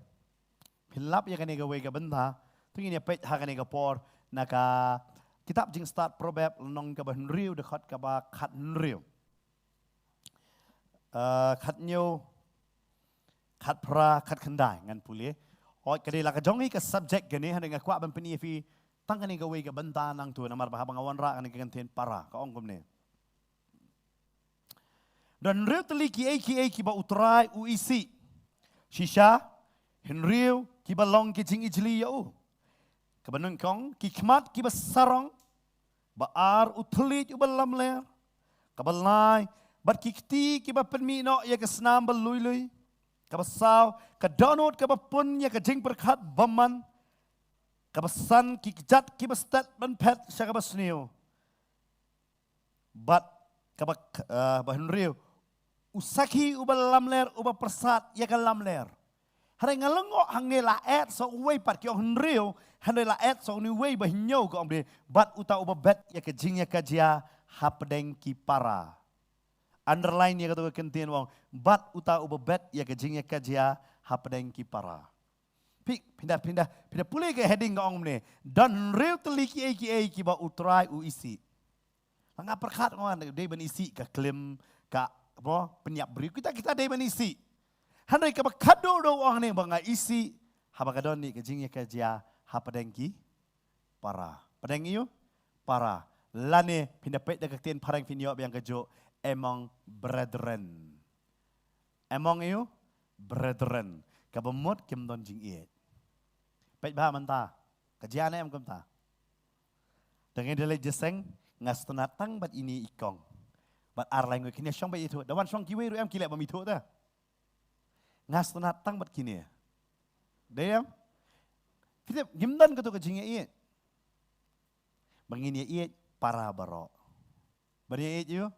Phin lap ïa kane kawei ka bynta. To ngin ïa peit ha kane ka por na ka kitab Jingstad Proverb lynnong kaba hynriew dkhot kaba khathynriew. Eh, khathynñiew, khatphra, khatkhyndai ngan pule. Hooid, ka dei la ka jong hi ka subject kane, hynrei nga kwah ban pyni ïa phi tang kane kawei ka bynta nangta namar ba haba nga wanrah kane ka kyntien para, ka ong kumne. Don hynriew tylli kiei kiei kiba U Trai u isih. Shisha, hynriew kiba long ki jingijli ïa u. Kaba nyngkong, ki khmat kiba sarong, ba ar, u thylliej uba lamler, kaba lai, bad ki kti kiba pynmih noh ïa ka snam ba lui lui, kaba saw, ka dohnud kaba pun ïa ka jingpyrkhat bymman, kaba san, ki kjat kiba stet ban phet sha kaba sniew. Bad kaba, eh, ba hynriew, u sakhi uba lamler, uba pyrsad ïa ka lamler. Hynrei nga lyngngoh hangne la add sa uwei pat, ki ong hynriew, hynrei la add sa une uwei ba hynñiew, ka ong de, bad uta uba bet ïa ka jingïakajia hapdeng ki para. Underline ïa kato ka kyntien, ong, bad uta uba bet ïa ka jingïakajia hapdeng ki para. Phi, phin da, phin da, phin da pule ka heading, ka ong kumne, don hynriew tylli kiei kiei kiba U Trai u isih. La nga pyrkhat, nga ong dei ban isih ka klim, ka, mo, pynïap briew, kita, kita dei ban isih. Hynrei kaba khatduh duh, ong ne, ba nga isih haba ka don ne ka jingïakajia hapdeng ki para. Pdeng ïa u? Para. Lane phin da peit da ka ktien phareng phin ïoh biang kajuh, among brethren. Among ïa u? Brethren. Kaba mut kim don jingïeit. Peit bha mynta. Ka jia ne em kumta? Te ngin da leit jingïaseng, nga sngewtynnat tang bad ine i kong. Bad ar lai ngui, kine shong bad ithuh. Da wan shong kiwei ruh em, ki leh bym ithuh te. Nga sngewtynnat tang bad kine. Dei em? Phi tip, ngim don kato ka jingïaieit. Ba ngin ïaieit para baroh. Ba ngin ïaieit ïa u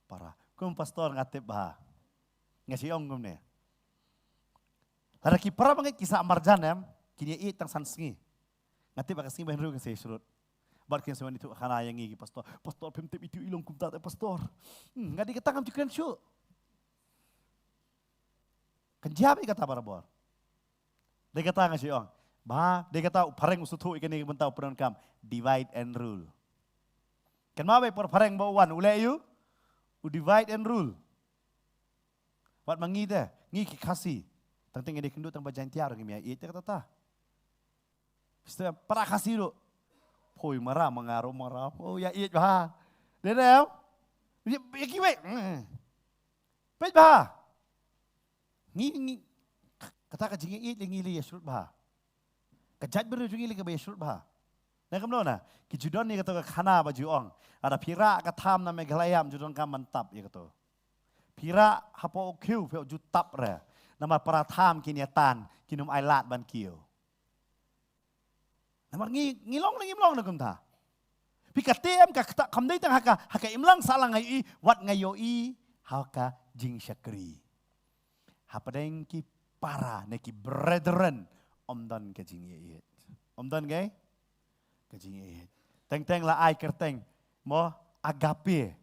para. Kum pastor nga tip bha. Nga shu ong kumne. Lada ki para bangeit ki sah marjan em, kin ïaieit tang san sngi. Nga tip ba ka sngi ba hynriew kin sa ïashrut. Bad kin sa wan ithuh khana ïa ngi ki pastor. Pastor, phim tip, ithuh i long kumta te pastor. Hmm, nga dei kata, ngam ju kren shuh. Kan jia bha kata barabor. Dei kata nga shu ong. Bha, dei kata u phareng u sngewthuh ïa kane ka bynta u pyndonkam. Divide and rule. Kynmaw bha, por phareng ba u wan, u leh ïa u, u divide and rule. Wat ma ngi te, ngi ki Khasi. Tang te ngi dei kynduh tang ba Jaintia ruh ngim ïaieit te katta. Phi tip, para Khasi ruh. Phoi mara, ma nga ruh mara. Oh, ïaieit bha. Dei ne em? Ïa, ïa kiwei. Hmm. Peit bha. Ngi, ngi, kata ka jingïaieit lei ngi lei ïashrut bha. Ka jaitbynriew jong ngi lei kaba ïashrut bha. Na kumno na, ki ju don ïa kato ka khana ba ju ong. Lada phi rah ka tham na Meghalaya ym ju donkam ban tap ïa kato. Phi rah hapoh u khiew phi ju tap re. Namar para tham kin ïa tan, kin ym ailad ban kiew. Namar ngi, ngi long ne ngim long ne kumta. Phi, kata em ka kata, kam dei tang ha ka, ha ka imlang sahlang nga ïohi, wat nga ïohi ha ka jingshakri. Hapdeng ki para ne ki brethren, ym don ka jingïaieit. Ym don ka, ka jingïaieit. Teng teng la ai kyrteng, mo, agape.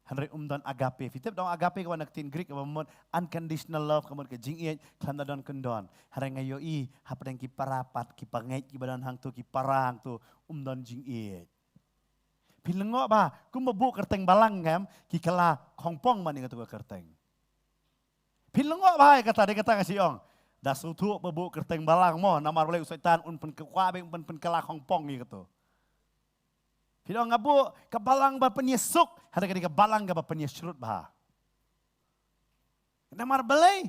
Hynrei ym don agape. Phi tip, dong agape ka wan na ka ktien Greek kaba mut unconditional love, ka mut ka jingïeit khlem da don kyndon. Hynrei nga ïohi hapdeng ki para pat, ki pangeit kiba don hangto, ki para hangto, ym don jingïeit. Phi lyngngoh bha, kumba buh kyrteng balang ngam, ki kylla khongpong man ïa kato ka kyrteng. Phi lyngngoh bha ïa kata, dei kata nga shu ong. Da sngewthuh ba buh kyrteng balang mo, namar balei u Soitan un pynkwah bha, un pyn, pynkylla khongpong ïa kato. Phi ong nga buh ka balang ba pynïasuk, hynrei ka dei ka balang kaba pynïashrut bha. Namar balei?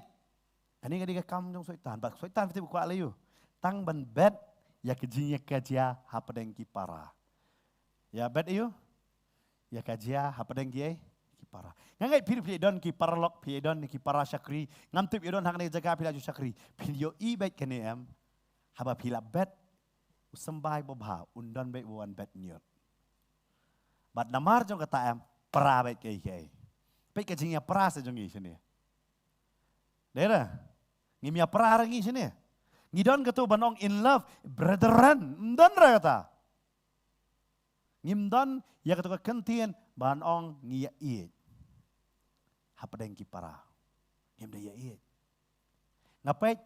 Kane ka dei ka kam jong Soitan. Bad Soitan phi tip u kwah lei u. Tang ban bet ïa ka jingïakajia hapdeng ki para. Ïa bet ïa u. Ïakajia hapdeng ki, eh, ki para. Nga ngeit phi, phi don ki paralok, phi don ki para shakri. Ngam tip ïa don ha kane ka jaka phi la ju shakri. Phi ïohi beit kane em. Haba phi la bet, u symbai babha, un don beit ba wan bet ñiut. Bad namar jong kata em, para beit kiei kiei. Peit ka jingïapra sa jong ngi shane. Dei re? Ngim ïapra re ngi shane. Ngi don kato ban ong in love, brethren, ym don re kata. Ngim don ïa kato ka kyntien ban ong ngi ïaieit hapdeng ki para. Ngim da ïa ïeit. Nga peit,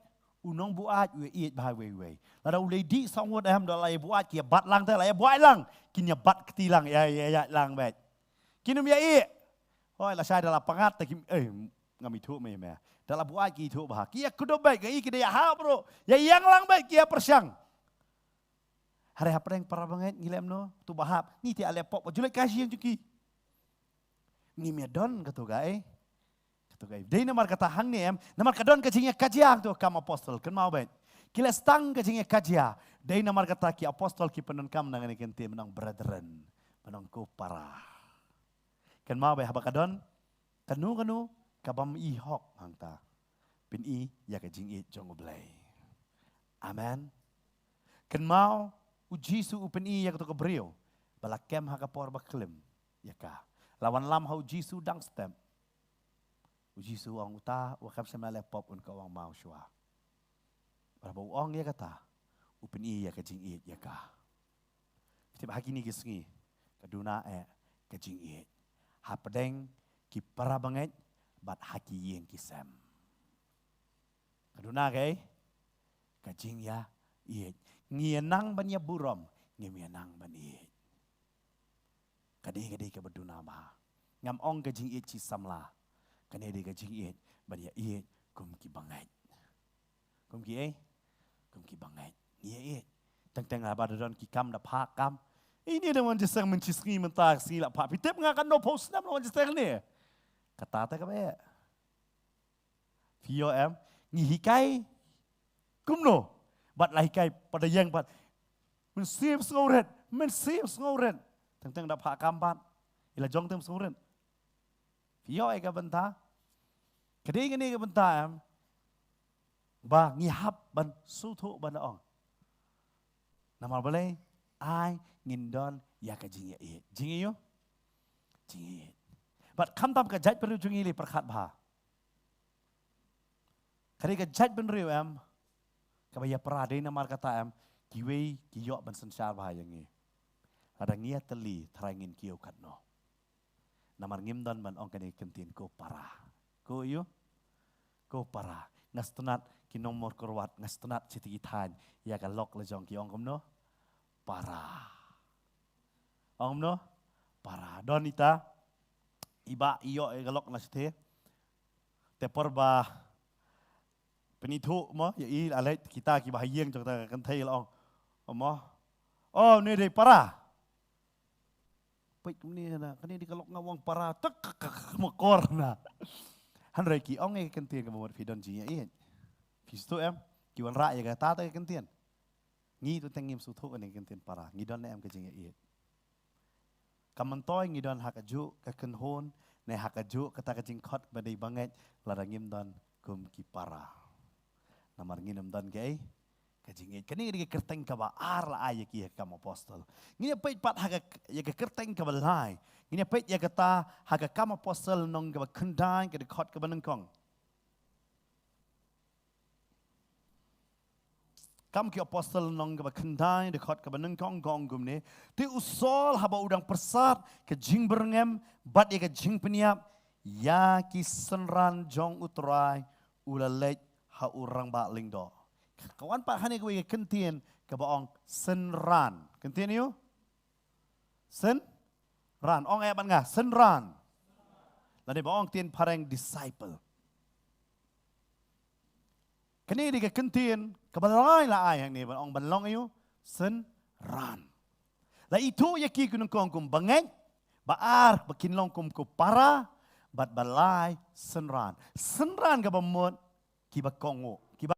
u nongbuaid u ïa ïeit bha wei wei. Lada u lei dih song wut em, da la ïa buaid ki ïa bat lang te, la ïa buaid lang. Kin ïa bat kti lang, ïa, ïa, ïa lang beit. Kin ym ïa ïeit. Hoi, la shai da la pangat te kim, eh, ngam ithuh me me. Da la buaid ki ithuh bha. Ki ïa kudum beit, ki ïa ki da ïa ha bro. Ïa ïeng lang beit, ki ïa pyrshang. Hare hapdeng para bangeit ngi lem no, tu bahap. Ngi ti ale pop, julai ka jing juki. Ngim ïa don katu ga, eh. Katu ga, eh. Dei namar kata hangne em, namar ka don ka jingïakajia tu kam apostol, kynmaw beit. Ki la stang ka jingïakajia. Dei namar kata ki apostol ki pyndonkam na kane ka ktien mynta brethren. Mynta ko para. Kynmaw beit haba ka don, kano kano, kabym i hok hangta. Pyni ïa ka jingïeit jong U Blei. Amen. Kynmaw, U Jisu u pyni ïa kato ka briew. Ba la kem ha ka por ba klim ïa ka. La wanlam ha U Jisu dang step. U Jisu u ong uta, u kam shym la leh pop un ka ong maw shuwa. Bad haba u ong ïa kata, u pyni ïa ka jingïeit ïa ka. Tip ha kine ki sngi, ka duna eh ka jingïeit. Hapdeng ki para bangeit, bad ha ki ïing ki sem. Ka duna kaei, ka jingïaieit. Ngi ïa nang ban ïa burom, ngim ïa nang ban ïeit. Ka dei, ka dei kaba duna bha. Ngam ong ka jingïeit shi samla. Kane dei ka jingïeit ban ïa ïeit kum ki bangeit. Kum kiei? Kum ki bangeit. Ngi ïa ïeit. Teng teng haba da don ki kam da phah kam. Ine da wan jingïaseng mynta shi sngi mynta shi sngi la phah. Phi tip nga katno phew snem la wan jingïaseng ne. Kata te kaba eh. Phi ïoh em, ngi hikai kumno? Bad la hikai pat da ïeng pat. Mynsiem sngewrit, mynsiem sngewrit. Teng teng da phah kam pat. I la jong teng sngewrit. Phi ïoh ïa ka bynta. Ka dei kane ka bynta em. Ba ngi hap ban sngewthuh ban da ong. Namar balei, ai ngin don ïa ka jingïaieit. Jingïaieit. Jingïaieit. Bad khamtam ka jaitbynriew jong ngi lei pyrkhat bha. Ka dei ka jaitbynriew em, kaba ïa para dei namar kata em, kiwei ki ïoh ban synshar bha ïa ngi. Lada ngi ïatylli, tharai ngin kiew katno. Namar ngim don ban ong kane ka ktien ko para. Ko ïoh? Ko para. Nga sngewtynnat ki nongmur kyrwat, nga sngewtynnat shi tiki thaiñ ïa ka lok la jong ki ong kumno? Para. Ong kumno? Para. Don ita. Iba ïoh ïa ka lok na shi te. Te por ba pynithuh mo, ïa i la leit kita kiba ha ïing jong kata ka kynthei la ong. Mo. Oh, ni dei para. Peit kumne na, kane dei ka lok nga ong para, tak, tak, tak, makor na. Hynrei ki ong ïa ka ktien kaba mut phi don jingïaieit. Phi sngewthuh em, ki wanrah ïa kata ka ktien. Ngi tu teng ngim sngewthuh ïa ka ktien para, ngi don ne em ka jingïaieit. Ka myntoi ngi don ha kajuh ka kynhun, ne ha kajuh kata ka jingkhot ba dei bangeit, lada ngim don kum ki para. Namar ngin ym don kaei, ka jingïeit. Kane ka dei ka kyrteng kaba ar la ai ïa ki ha ka Kam Apostol. Ngin ïa peit pat ha ka, ïa ka kyrteng kaba lai. Ngin ïa peit ïa kata ha ka Kam Apostol lynnong kaba khyndai ka dkhot kaba nyngkong. Kam ki Apostol lynnong kaba khyndai dkhot kaba nyngkong ka ong kumne. Te u Saul haba u dang pyrsad ka jingbyrngem bad ïa ka jingpynïap ïa ki synran jong U Trai, u la leit ha u rangbah lyngdoh. Ka wan pat hangne kawei ka kyntien kaba ong synran. Kyntien ïa u? Synran. Ong eh bad nga, synran. Lane ba ong ktien phareng disciple. Kane dei ka kyntien kaba lai la ai hangne ban ong ban long ïa u synran. La ithuh ïa ki ki nyngkong kum bangeit, ba ar ba kin long kum ko para, bad ba lai synran. Synran kaba mut kiba kohnguh, kiba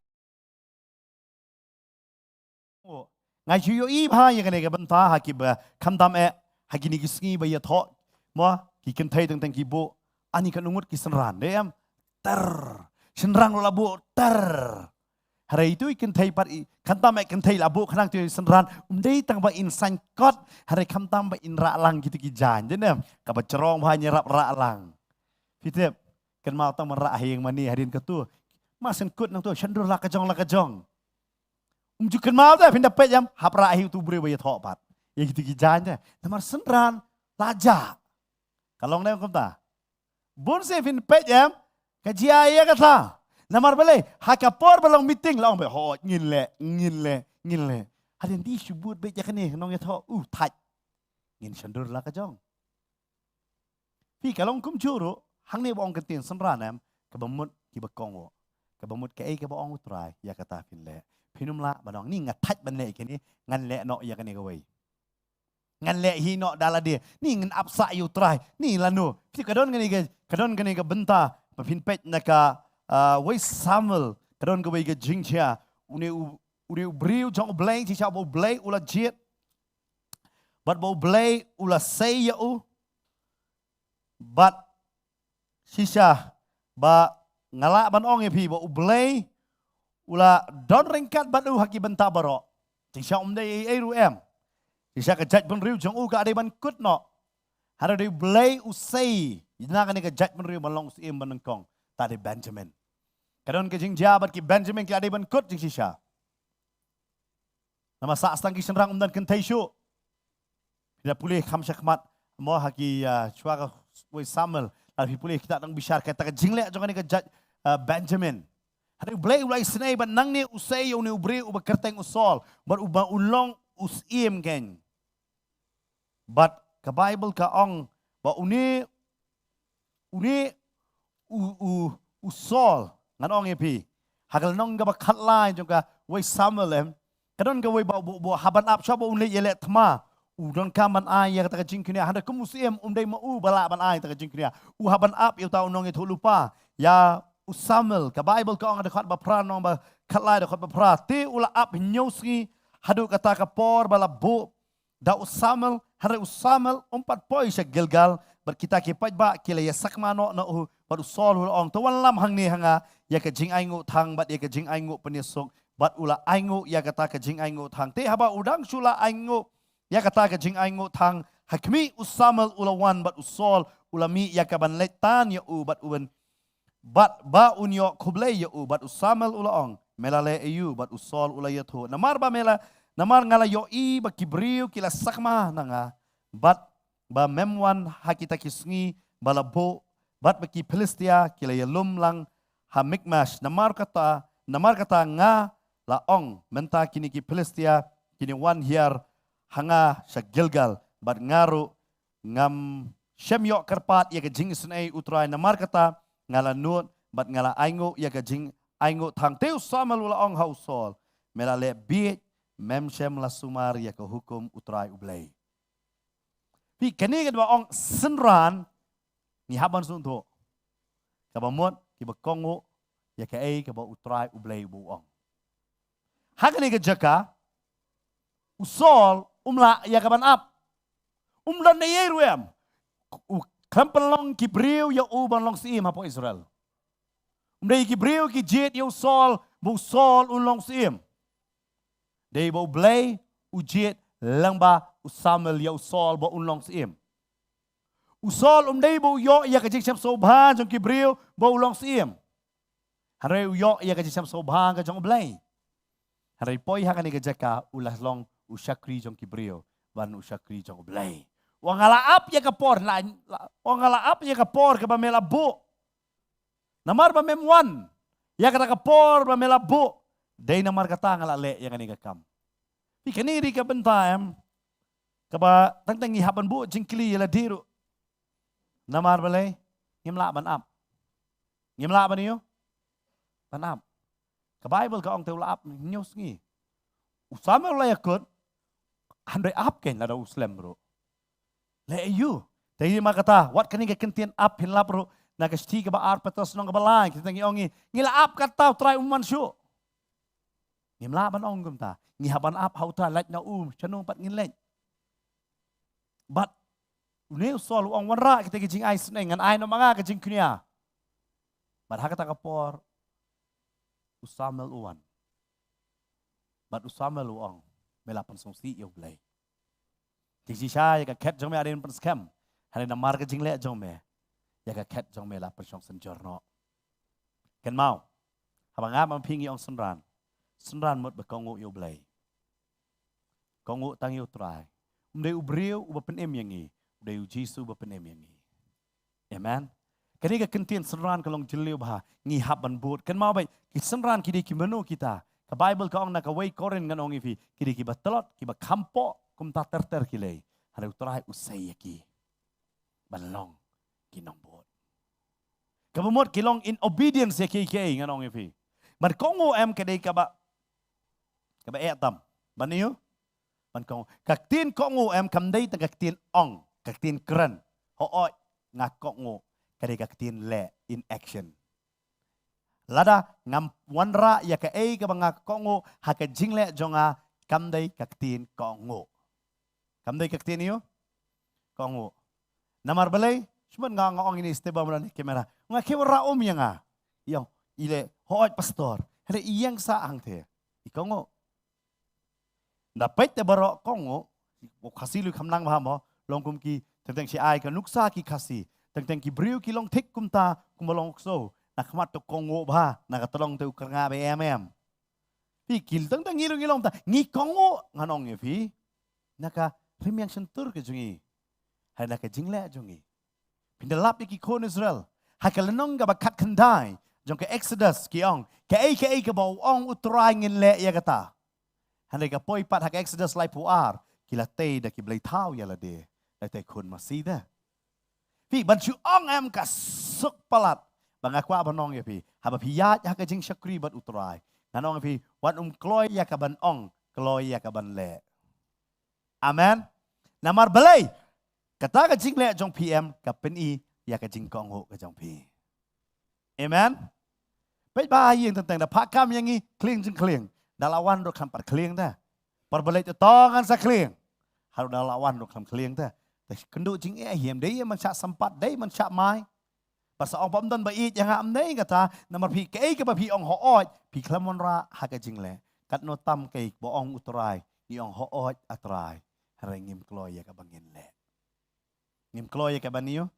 kohnguh. Nga ju ïohi bha ïa kane ka bynta ha kiba khamtam eh ha kine ki sngi ba ïathoh mo ki kynthei teng teng ki buh ani ka ngut ki synran. Dei em? Ter. Synran ruh la buh ter. Hynrei itu i kynthei pat i, khamtam eh kynthei la buh khnang tu i synran. Um dei tang ba in saiñ kot, hynrei khamtam ba in rah lang kitu ki jaiñ. Dei em? Kaba jrong bha ïarap rah lang. Phi tip, kynmaw tang ban rah ha ïing mane hadien katu. Ma shen kut nangtu, shen dur la ka jong la ka jong. Um ju kynmaw te, phin da peit em, hap rah hi utu u briew ba ïathoh pat. Ïa kitu ki jaiñ te. Namar synran la jah. Ka long ne kumta. Bun sien phin peit em, Ka jia ïa kata. Namar balei, ha ka por ba long meeting la ong ba, ho, ngin leh, ngin leh, ngin leh. Hadien di shu bud beit ïa kane, nongïathoh, u thait. Ngin shon dur la ka jong. Phi, ka long kumjuh ruh, hangne ba ong ka ktien synran em, kaba mut kiba kohnguh. Kaba mut kaei kaba ong U Trai, ïa kata phin leh. Phin ym lah ban ong, ni nga thait ban leh ïa kane, ngan leh noh ïa kane kawei. Ngan leh hi noh da lade. Ni ngan ap sah ïa U Trai. Ni lano. Phi, ka don kane ka, ka don kane ka bynta. Ba phin peit na ka, ah, wei Samuel. Ka don kawei ka jingjia. Une u, une u briew jong U Blei, shisha ba U Blei u la jied. Bad ba U Blei u la sei ïa u. Bad shisha ba nga lah ban ong ïa phi ba U Blei u la don ryngkat bad u ha ki bynta baroh. Shisha um dei ei ei ruh em. Shisha ka jaitbynriew jong u ka dei ban kut noh. Hynrei U Blei u sei na kane ka jaitbynriew ban long u syiem ba nyngkong. Ta dei Benjamin. Ka don ka jingjia bad ki Benjamin ki la dei ban kut jingshisha. Namar sa tang ki shynrang ym don kynthei shuh. Phi da pule kham shakhmat mo ha ki, ah, shuwa ka wei Samuel. Lada phi pule kita dang bishar kata ka jingleh jong kane ka jait, ah, Benjamin. Hynrei U Blei u la isynei ba nangne u sei ïa une u briew uba kyrteng u Saul. Bad uba u long u syiem kein. Bad ka Baibl ka ong ba une, une u, u, u Saul, ngan ong ïa phi. Ha ka lynnong kaba khatlai jong ka wei Samuel em. Ka don kawei ba, ba, ba hap ban ap shuwa ba un leit ïaleh thma. U donkam ban ai ïa kata ka jingkñia. Hynrei kum u syiem um dei ma u ba lah ban ai kata ka jingkñia. U hap ban ap ïa uta u nongïathuhlypa. Ïa u Samuel, ka Baibl ka ong ha dkhot ba phra, lynnong ba khatlai dkhot ba phra. Te u la ap hynñiew sngi haduh kata ka por ba la buh da u Samuel, hynrei u Samuel um pat poi sha Gilgal, bad kita ki paidbah ki la ïasakma noh na u, bad u Saul u la ong, to wan lam hangne ha nga, ïa ka jingainguh thang, bad ïa ka jingainguh pynïasuk, bad u la ainguh ïa kata ka jingainguh thang. Te haba u dang shu la ainguh ïa kata ka jingainguh thang, ha khmih u Samuel u la wan, bad u Saul u la mih ïa ka ban leit tan ïa u, bad u ban Bad ba un ïoh khublei ïa u, bad u Samuel u la ong, me la leh aïu, bad u Saul u la ïathuh. Namar ba me la, namar nga la ïohi ba ki briew ki la sakma na nga, bad ba mem wan ha kita ki sngi ba la buh, bad ba ki Philistia ki la ïalum lang ha Mikmash. Namar kata, namar kata nga la ong, mynta kine ki Philistia kin wan hiar ha nga sha Gilgal, bad nga ruh ngam shym ïoh kyrpad ïa ka jingisynei U Trai, namar kata nga la nud bad nga la ainguh ïa ka jingainguh thang. Te u Samuel u la ong ha u Saul, me la leh bieit, mem shym la sumar ïa ka hukum U Trai U Blei. Phi, kane kaba ong synran, ngi hap ban sngewthuh. Kaba mut kiba kohnguh ïa kaei kaba U Trai U Blei u ba u ong. Ha kane ka jaka u Saul um lah ïa ka ban ap. Um don ei ei ruh em. U khlem pynlong ki briew ïa u ban long syiem hapoh Israel. Um dei ki briew ki jied ïa u Saul ba u Saul un long syiem. Dei ba U Blei u jied lyngba u Samuel ïa u Saul ba un long syiem. U Saul um dei ba u ïoh ïa ka jingshem sngewbha jong ki briew ba u long syiem. Hynrei u ïoh ïa ka jingshem sngewbha ka jong U Blei. Hynrei poi ha kane ka jaka u la long u shakri jong ki briew, ban u shakri jong U Blei. Ong nga la ap ïa ka por, la, la, ong nga la ap ïa ka por kaba me la buh. Namar ba mem wan ïa kata ka por ba me la buh, dei namar kata nga la leh ïa kane ka kam. Phi, kane dei ka bynta em, kaba tang tang ngi hap ban buh jingkylli ïa lade ruh. Namar balei? Ngim lah ban ap. Ngim lah ban ïoh ban ap. Ka Baibl ka ong te u la ap hynñiew sngi. U Samuel u la ïakut, hynrei ap kein lada u slem ruh. Leh aïu? Te ïa ma kata, wat kane ka kyntien ap phin lap ruh na ka shithi kaba ar Petros lynnong kaba lai, kita ngi ong ngi, ngi la ap kata U Trai um wan shuh. Ngim lah ban ong kumta. Ngi hap ban ap ha uta, lait na u, shano pat ngin leit. Bad une u Saul u ong, wanrah kita ki jingai sneng, ngan ai noh ma nga ka jingkñia. Bad ha kata ka por u Samuel u wan. Bad u Samuel u ong, me la pynsngewsih ïa U Blei. Te shisha ïa ka khet jong me ym dei pynskhem. Hynrei namar ka jingleh jong me, ïa ka khet jong me la pynshong synjor noh. Kynmaw, haba nga bad phi ngi ong synran, synran mut ba kohnguh ïa U Blei. Kohnguh tang ïa U Trai. Um dei u briew uba pynim ïa ngi, u dei U Jisu uba pynim ïa ngi. Amen. Kane ka kyntien synran ka long jylliew bha, ngi hap ban bud. Kynmaw beit, ki synran ki dei ki mano kita. Ka Baibl ka ong na kawei Korinth ngan ong ïa phi, ki dei kiba tlot, kiba kham poh, kumta ter ter ki lei. Hynrei U Trai u sei ïa ki ban long ki nongbud. Kaba mut ki long in obedience ïa kiei kiei ngan ong ïa phi. Ban kohnguh em ka dei kaba, kaba eh tam. Ban ïoh? Ban kohnguh. Ka ktien kohnguh em kam dei tang ka ktien ong, ka ktien kren. Hooid, nga kohnguh, ka dei ka ktien leh, in action. Lada ngam wanrah ïa kaei kaba nga kohnguh ha ka jingleh jong nga, kam dei ka ktien kohnguh. Kam dei ka ktien ïoh? Kohnguh. Namar balei? Shu ban nga, nga ong ïa ini step ba mynta kamera. Nga khew wanrah um ïa nga. Ïong, i leh, hooid pastor. Hynrei i ïeng sah hangtei. I kohnguh. Da peit te baroh kohnguh, u Khasi lei kham nang bha mo, long kum ki, teng teng shi ai ka nuksa ki Khasi, teng teng ki briew ki long thik kumta, kumba long ksew, na khmat te kohnguh bha, na ka tdong te u kyrngah ba em em. Phi kil teng teng ngi long, ngi long ta, ngi kohnguh, ngan ong ïa phi, na ka rmiang shyntur ka jong ngi, ha na ka jingleh jong ngi. Phin da lap ïa ki khun Israel. Ha ka lynnong kaba khatkhyndai jong ka Exodus ki ong, kaei kaei kaba u ong U Trai ngin leh ïa kata. Hynrei ka poi pat ha ka Exodus laiphew ar, ki la tei da ki blei thaw ïa lade. La tei khun masi de. Phi ban shu ong em ka suk palat. Ba nga kwah ban ong ïa phi. Haba phi ïaid ha ka jingshakri bad U Trai, ngan ong ïa phi, wat ym kloi ïa ka ban ong, kloi ïa ka ban leh. Amen. Namar balei? Kata ka jingleh jong phi em ka pyni ïa ka jingkohnguh ka jong phi. Amen. Peit ba ïing teng teng da phah kam ïa ngi khlieng jingkhlieng. Da la wan ruh kham pat khlieng te. Par balei te tong ngan sa khlieng. Haduh da la wan ruh kham khlieng te. Te kynduh jingeh hi em, dei man shah sympat, dei man shah mai. Ba sa ong bym don ba ïeit ïa nga, ym dei kata, namar phi kaei kaba phi ong hooid, phi khlem wanrah ha ka jingleh. Katno tam kaei ba ong U Trai, ngi ong hooid A Trai. Hynrei ngim kloi ïa kaba ngin leh. Ngim kloi ïa kaba ngi ïoh,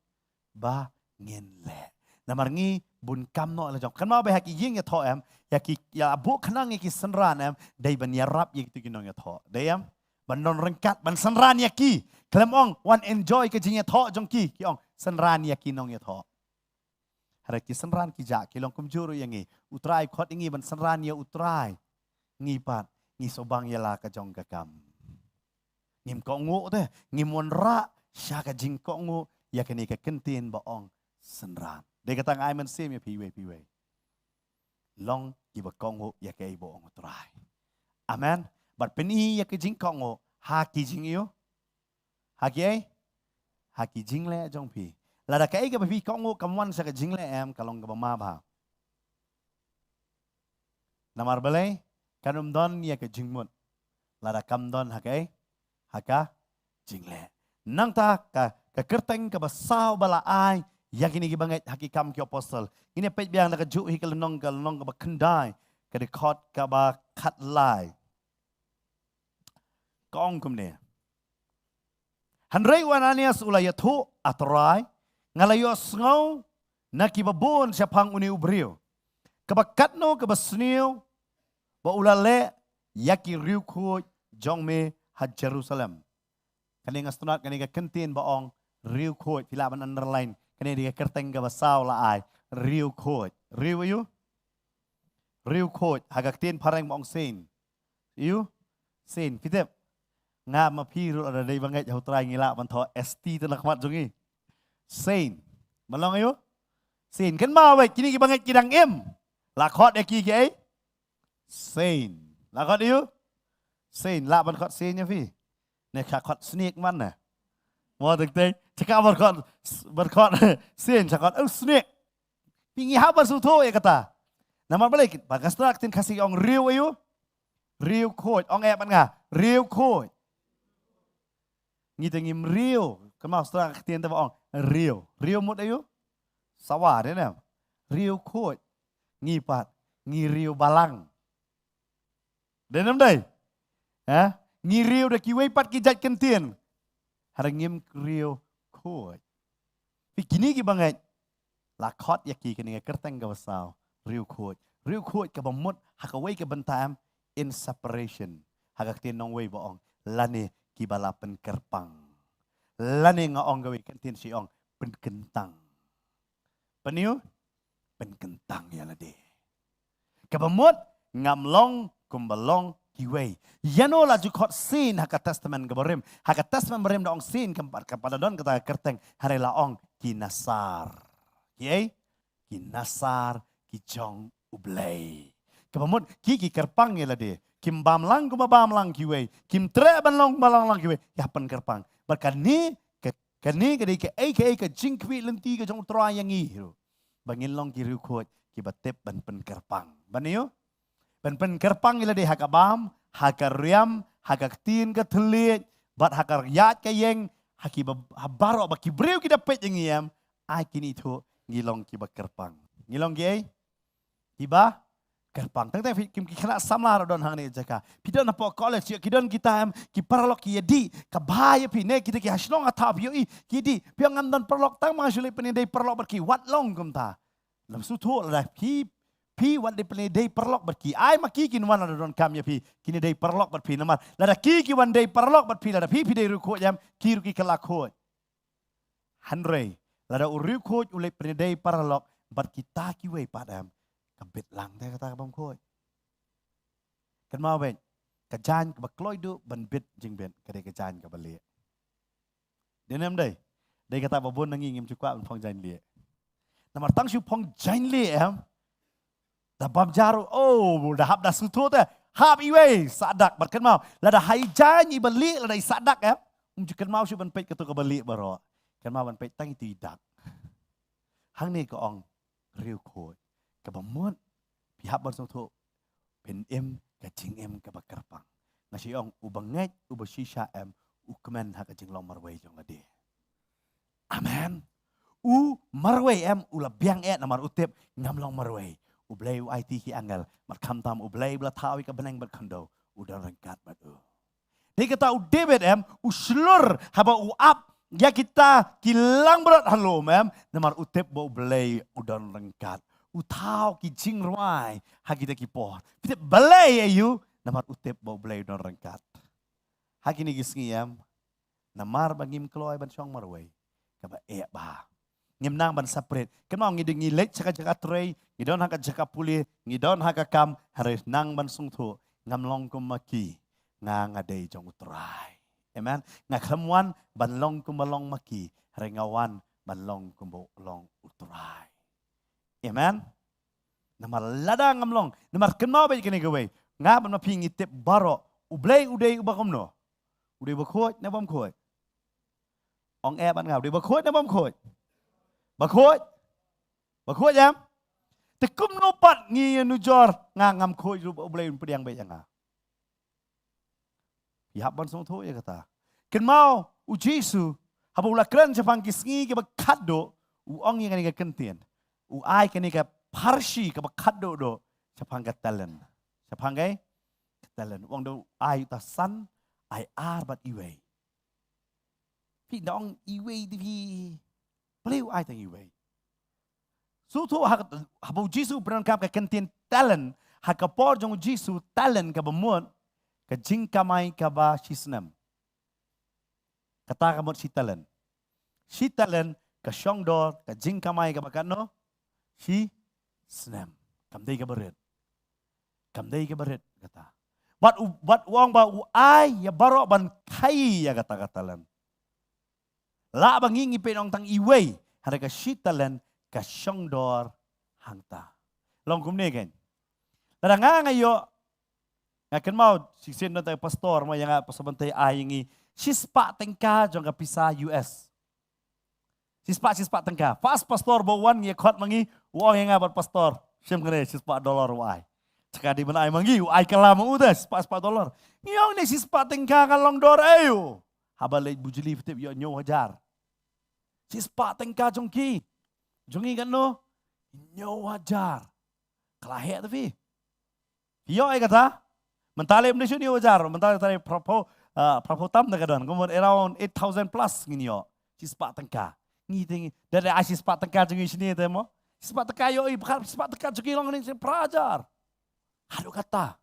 ba ngin leh. Namar ngi bun kam noh la jong. Kynmaw beit ha ki ïing ïathoh em, ïa ki, ïa buh khnang ïa ki synran em, dei ban ïarap ïa kito ki nongïathoh. Dei em? Ban don ryngkat, ban synran ïa ki. Khlem ong, wan enjoy ka jingïathoh jong ki, ki ong, synran ïa ki nongïathoh. Hynrei ki synran ki jah, ki long kumjuh ruh ïa ngi. U Trai khot ïa ngi ban synran ïa U Trai. Ngi pat, ngi sngewbang ïa la ka jong ka kam. Ngim kohnguh te, ngim wanrah sha ka jingkohnguh ïa kane ka kyntien ba ong synran. Dei kata nga ai mynsiem ïa phi iwei pa iwei. Long kiba kohnguh ïa kaei ba ong U Trai. Amen. Bad pyni ïa ka jingkohnguh ha ki jingïoh. Ha kiei? Ha ki jingleh jong phi. Lada kaei kaba phi kohnguh kam wan sha ka jingleh em, ka long kaba ma bha. Namar balei? Kan ym don ïa ka jingmut lada kam don ha kaei? Ha ka jingleh. Nangta ka, ka kyrteng kaba saw ba la ai ïa kine kiba ngeit ha Ki Kam ki Apostol. Ngin ïa peit biang da kajuh hi ka lynnong, ka lynnong kaba khyndai, ka dkhot kaba khatlai. Ka ong kumne. Hynrei u Ananias u la ïathuh, A Trai, nga la ïohsngew na kiba bun shaphang une u briew, kaba katno kaba sniew ba u la leh ïa ki riewkhuid jong me ha Jerusalem. Kane nga sngewtynnat, kane ka kyntien ba ong riewkhuid, phi lah ban underline. Kane dei ka kyrteng kaba saw la ai, riewkhuid. Riew aïu? Riewkhuid ha ka ktien phareng ba ong saint. Aïu? Saint. Phi tip? Nga ma phi ruh lada dei ba ngeit ha U Trai ngi lah ban thoh S T te na khmat jong ngi. Saint. Ban long aïu? Saint. Kynmaw beit, kine kiba ngeit ki dang im. La khot ïa ki kiei? Saint. La khot aïu? Saint. Lah ban khot saint ïa phi? Ne ka khot snake man ne. Mo teng teng. Chaka ban khot, ban khot saint, chaka khot, oh, snake. Phi, ngi hap ban sngewthuh ïa kata. Namar balei? Ba ka sngewtynnat ka ktien Khasi ong riew aïu? Riewkhuid. Ong eh bad nga. Riewkhuid. Ngi te ngim riew. Kynmaw sngewtynnat ka ktien te ba ong riew. Riew mut aïu? Sawa, dei ne em? Riewkhuid. Ngi pat, ngi riew balang. Dei ne ym dei? Ha? Ngi riew da kiwei pat ki jait kyntien. Hynrei ngim riewkhuid. Phi, kine kiba ngeit, la khot ïa ki kane ka kyrteng kaba saw, riewkhuid. Riewkhuid kaba mut ha kawei ka bynta em, in separation. Ha ka ktien nongwei ba ong, lane kiba la pynkyrpang. Lane nga ong kawei ka ktien shi ong, pynkyntang. Pyni u, pynkyntang ïa lade. Kaba mut, ngam long kumba long kiwei. Ïano la ju khot sien ha ka Testament kaba rim. Ha ka Testament barim da ong sien, kam pat, kam pat da don kata ka kyrteng, hynrei la ong ki Nasar. Kiei? Ki Nasar, ki jong U Blei. Kaba mut, ki, ki kyrpang ïa lade. Kim bam lang kumba bam lang kiwei. Kim treh ban long kumba long lang kiwei. Ïa pynkyrpang. Bad kane, ka, kane ka dei kaei kaei ka jingkhmih lynti ka jong U Trai ïa ngi ruh. Ba ngin long ki riewkhuid kiba tip ban pynkyrpang. Ban ïoh? Ban pynkyrpang ïa lade ha ka bam, ha ka riam, ha ka ktien ka thylliej, bad ha ka ïaid ka ïeng, ha kiba, ha baroh ba ki briew ki da peit ïa ngi em, ai kine ithuh ngi long kiba kyrpang. Ngi long kiei? Kiba kyrpang. Tang tang phi, kim, ki khynnah samla ruh don hangne jaka. Phi don hapoh college, ïa ki don kita em, ki paralok ki ïadih, ka bha ïa phi ne, kita ki ha shnong ha thaw phi ïohi, ki ïadih. Phi ong ngam don paralok, tang ma shu leit pynïadei paralok bad ki, wat long kumta. Lada sngewthuh lada phi, phi wat dei pynïadei paralok bad ki. Ai ma ki kin wan lada donkam ïa phi, kin ïadei paralok bad phi namar lada ki ki wan dei paralok bad phi, lada phi phi dei riewkhuid em, ki ruh ki kylla khuid. Hynrei lada u riewkhuid u leit pynïadei paralok bad kita kiwei pat em, ka bit lang te kata ka bym khuid. Kynmaw beit, ka jaiñ kaba kloi duh ban bit jingbit ka dei ka jaiñ kaba lieh. Dei ne em dei? Dei kata ba bun na ngi ngim ju kwah ban phong jaiñ lieh. Namar tang shu phong jaiñ lieh em, da bam jaru, oh, da hap da sngewthuh te. Hap iwei, sah dak, bad kynmaw, lada ha i jaiñ iba lieh lada i sah dak em, um ju kynmaw shuh ban peit kato kaba lieh baroh. Kynmaw ban peit tang itu i dak. Hangne ka ong riewkhuid. Kaba mut phi hap ban sngewthuh, phin im ka jingim kaba kyrpang. Nga shu ong, uba ngeit, uba shisha em, u kmen ha ka jinglong marwei jong lade. Amen. U marwei em, u la biang eh namar u tip, ngam long marwei. U Blei u aiti ki angel, bad khamtam U Blei ba la thaw ïa ka bneng bad khyndew, u don ryngkat bad u. Dei kata u David em, u shlur haba u ap ïa kita ki langbrot ha lum em, namar u tip ba U Blei u don ryngkat. U thaw ki jingrwai ha kita ki por. Phi tip balei aïu? Namar u tip ba U Blei u don ryngkat. Ha kine ki sngi em, namar ba ngim kloi ban shong marwei, kaba eh bha. Ngim nang ban separate. Kynmaw ngi dei ngi leit sha ka jaka trei, ngi don ha ka jaka pule, ngi don ha ka kam, hynrei nang ban sngewthuh, ngam long kum ma ki, nga nga dei jong U Trai. Amen. Nga khlem wan ban long kumba long ma ki, hynrei nga wan ban long kumba long U Trai. Amen. Namar lada ngam long, namar kynmaw beit kane kawei. Nga bad ma phi ngi tip baroh, U Blei u dei uba kumno? U dei uba khuid ne bym khuid? Ong eh bad nga, u dei uba khuid ne bym khuid? Ba khuid? Ba khuid em? Te kumno pat ngi ïanujor, nga ngam khuid ruh ba U Blei un pdiang beit ïa nga. Ïa hap ban sngewthuh ïa kata. Kynmaw u Jisu, haba u la kren shaphang ki sngi kiba khatduh, u ong ïa kane ka kyntien. U ai kane ka pharshi kaba khatduh duh shaphang ka talent. Shaphang ka, ka talent. U ong da u ai uta san, ai ar bad iwei. Phi da ong iwei te phi. Balei u ai tang iwei? Sngewthuh ha, haba u Jisu u pyndonkam ka kyntien talent, ha ka por jong u Jisu talent kaba mut ka jingkamai kaba shi snem. Kata ka mut shi talent. Shi talent ka shong dor ka jingkamai kaba katno? Shi snem. Kam dei kaba rit. Kam dei kaba rit kata. Bad u, bad u ong ba u ai ïa baroh ban khaii ïa kata ka talent. Lah ba ngi ngi pyndonkam tang iwei, hynrei ka shi talent ka shong dor hangta. Long kumne kein. Lada nga nga ïoh, nga kynmaw shisien don tang pastor, mo ïa nga pastor ban tei ai ïa ngi shispah tyngka jong ka pisa U S. Shispah, shispah tyngka. First pastor ba wan ngi khot ma ngi, u ong ïa nga bad pastor, shim kane shispah dollar u ai. Jaka dei ban ai ma ngi, u ai kylla ma u te, shispah, shispah dollar. Ngi ong ne shispah tyngka ka long dor aïu. Haba leit bujli phi tip ïoh hynñiew hajar. Shispah tyngka jong ki. Jong ngi katno? Hynñiew hajar. Ka la heh te phi. Phi ïoh ïa kata? Mynta lei ym dei shu hynñiew hajar, mynta lei phra phew, ah, phra phew tam te ka don. Kumno around eight thousand plus ngin ïoh. Shispah tyngka. Ngi te ngi. Da da ai shispah tyngka jong ngi shane te mo. Shispah tyngka ïoh i, shispah tyngka jong ngi long ne phra hajar. Haduh kata.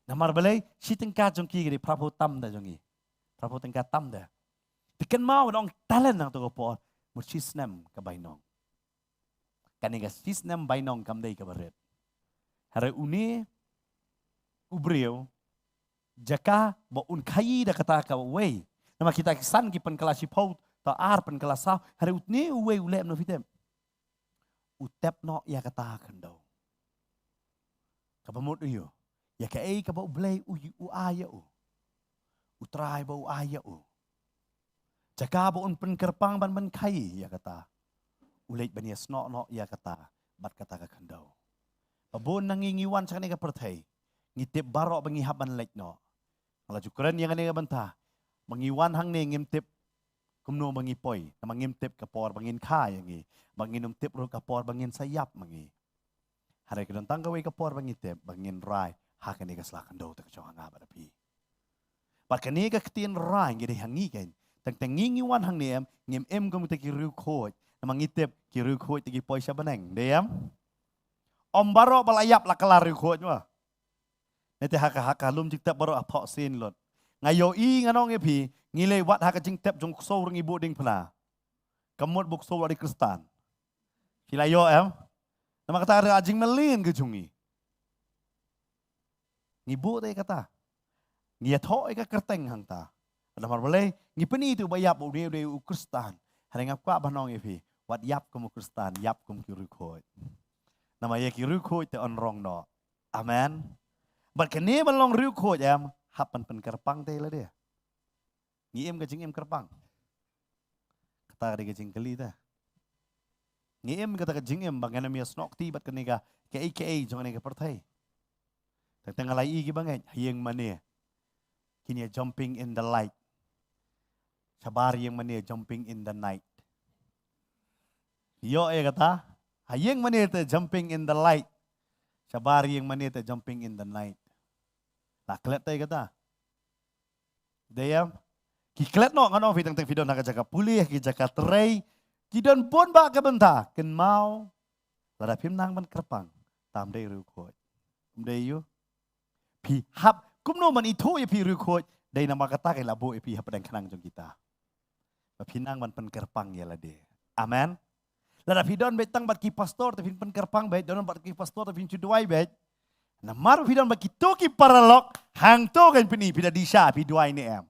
Namar balei, shi tyngka jong ki ka dei phra phew tam da jong ngi. Phra phew tyngka tam da. Te kynmaw, ong talent hangto ka por, mut shi snem ka bainong. Kane ka shisnem bainong kam dei kaba rit. Hynrei une u briew, jaka ba un khaïi da kata kawei. Namar kita ki san ki pynkylla shiphew, ta ar pynkylla saw. Hynrei une uwei u leh kumno phi tip? U tep noh ïa kata ka khyndew. Kaba mut u ïoh ïa kaei kaba U Blei u, u ai ïa u. U Trai ba u ai ïa u. Jaka ba un pynkyrpang ban pynkhaïi ïa kata, u leit ban ïasnoh noh ïa kata bad kata ka khyndew. Ba bun na ngi ngi wan sha kane ka pyrthei, ngi tip baroh ba ngi hap ban leit noh. Nga la ju kren ïa kane ka bynta, ba ngi wan hangne ngim tip kumno ba ngi poi, namar ngim tip ka por ba ngin kha ïa ngi, ba ngin ym tip ruh ka por ba ngin sa ïap ma ngi. Hynrei ka don tang kawei ka por ba ngi tip, ba ngin rai ha kane ka sla khyndew te ka jong nga bad phi. Bad kane ka ktien rai ngi dei ha ngi kein. Teng teng ngi ngi wan hangne em, ngim im kum kita ki riewkhuid. Namar ngi tip ki riewkhuid te ki poi sha bneng. Dei em? Ym baroh ba la ïap la kylla riewkhuid mo. Nete ha ka, ha ka lum jingtep baroh ha thoh sien lut. Nga ïohi ngan ong ïa phi, ngi leit wad ha ka jingtep jong u ksew ruh ngi buh diengphna. Ka mut ba u ksew u dei Khristan. Phi la ïoh em? Namar kata ka dei ka jingmlien ka jong ngi. Ngi buh te kata. Ngi ïathoh ïa ka kyrteng hangta. Namar balei? Ngi pyni te u ba ïap, u dei, u dei u Khristan. Hynrei nga kwah ban ong ïa phi, wat ïap kum u Khristan, ïap kum ki riewkhuid. Namar ïa ki riewkhuid te yn rong noh. Amen. Bad kane ban long riewkhuid em, hap ban pynkyrpang te lade. Ngi im ka jingim kyrpang? Kata ka dei ka jingkylli te. Ngi im kata ka jingim ba ngan ym ïasnoh kti bad kane ka, kaei kaei jong kane ka pyrthei. Teng teng nga la ïohi kiba ngeit ha ïing mane, kin ïa jumping in the light. Shabar ïing mane, jumping in the night. Ïoh ïa kata? Ha ïing mane te jumping in the light. Shabar ïing mane te jumping in the night. La klet te kata. Dei em? Ki klet noh, ngan ong phi, teng teng phi don ha ka jaka pule, ha ki jaka trei. Ki don bun bah ka bynta, kynmaw. Lada phim nang ban kyrpang, tam dei riewkhuid. Ym dei ïoh. Phi hap kumno ban ithuh ïa phi riewkhuid, dei namar kata ka la buh ïa phi hapdeng khnang jong kita. Ba phi nang ban pynkyrpang ïa lade. Amen. Lada phi don beit tang bad ki pastor te phin pynkyrpang beit, don bad ki pastor te phin shu duwai beit. Namar phi don bad kito ki paralok, hangto kan pyni phi da dih sha phi duwai ne em.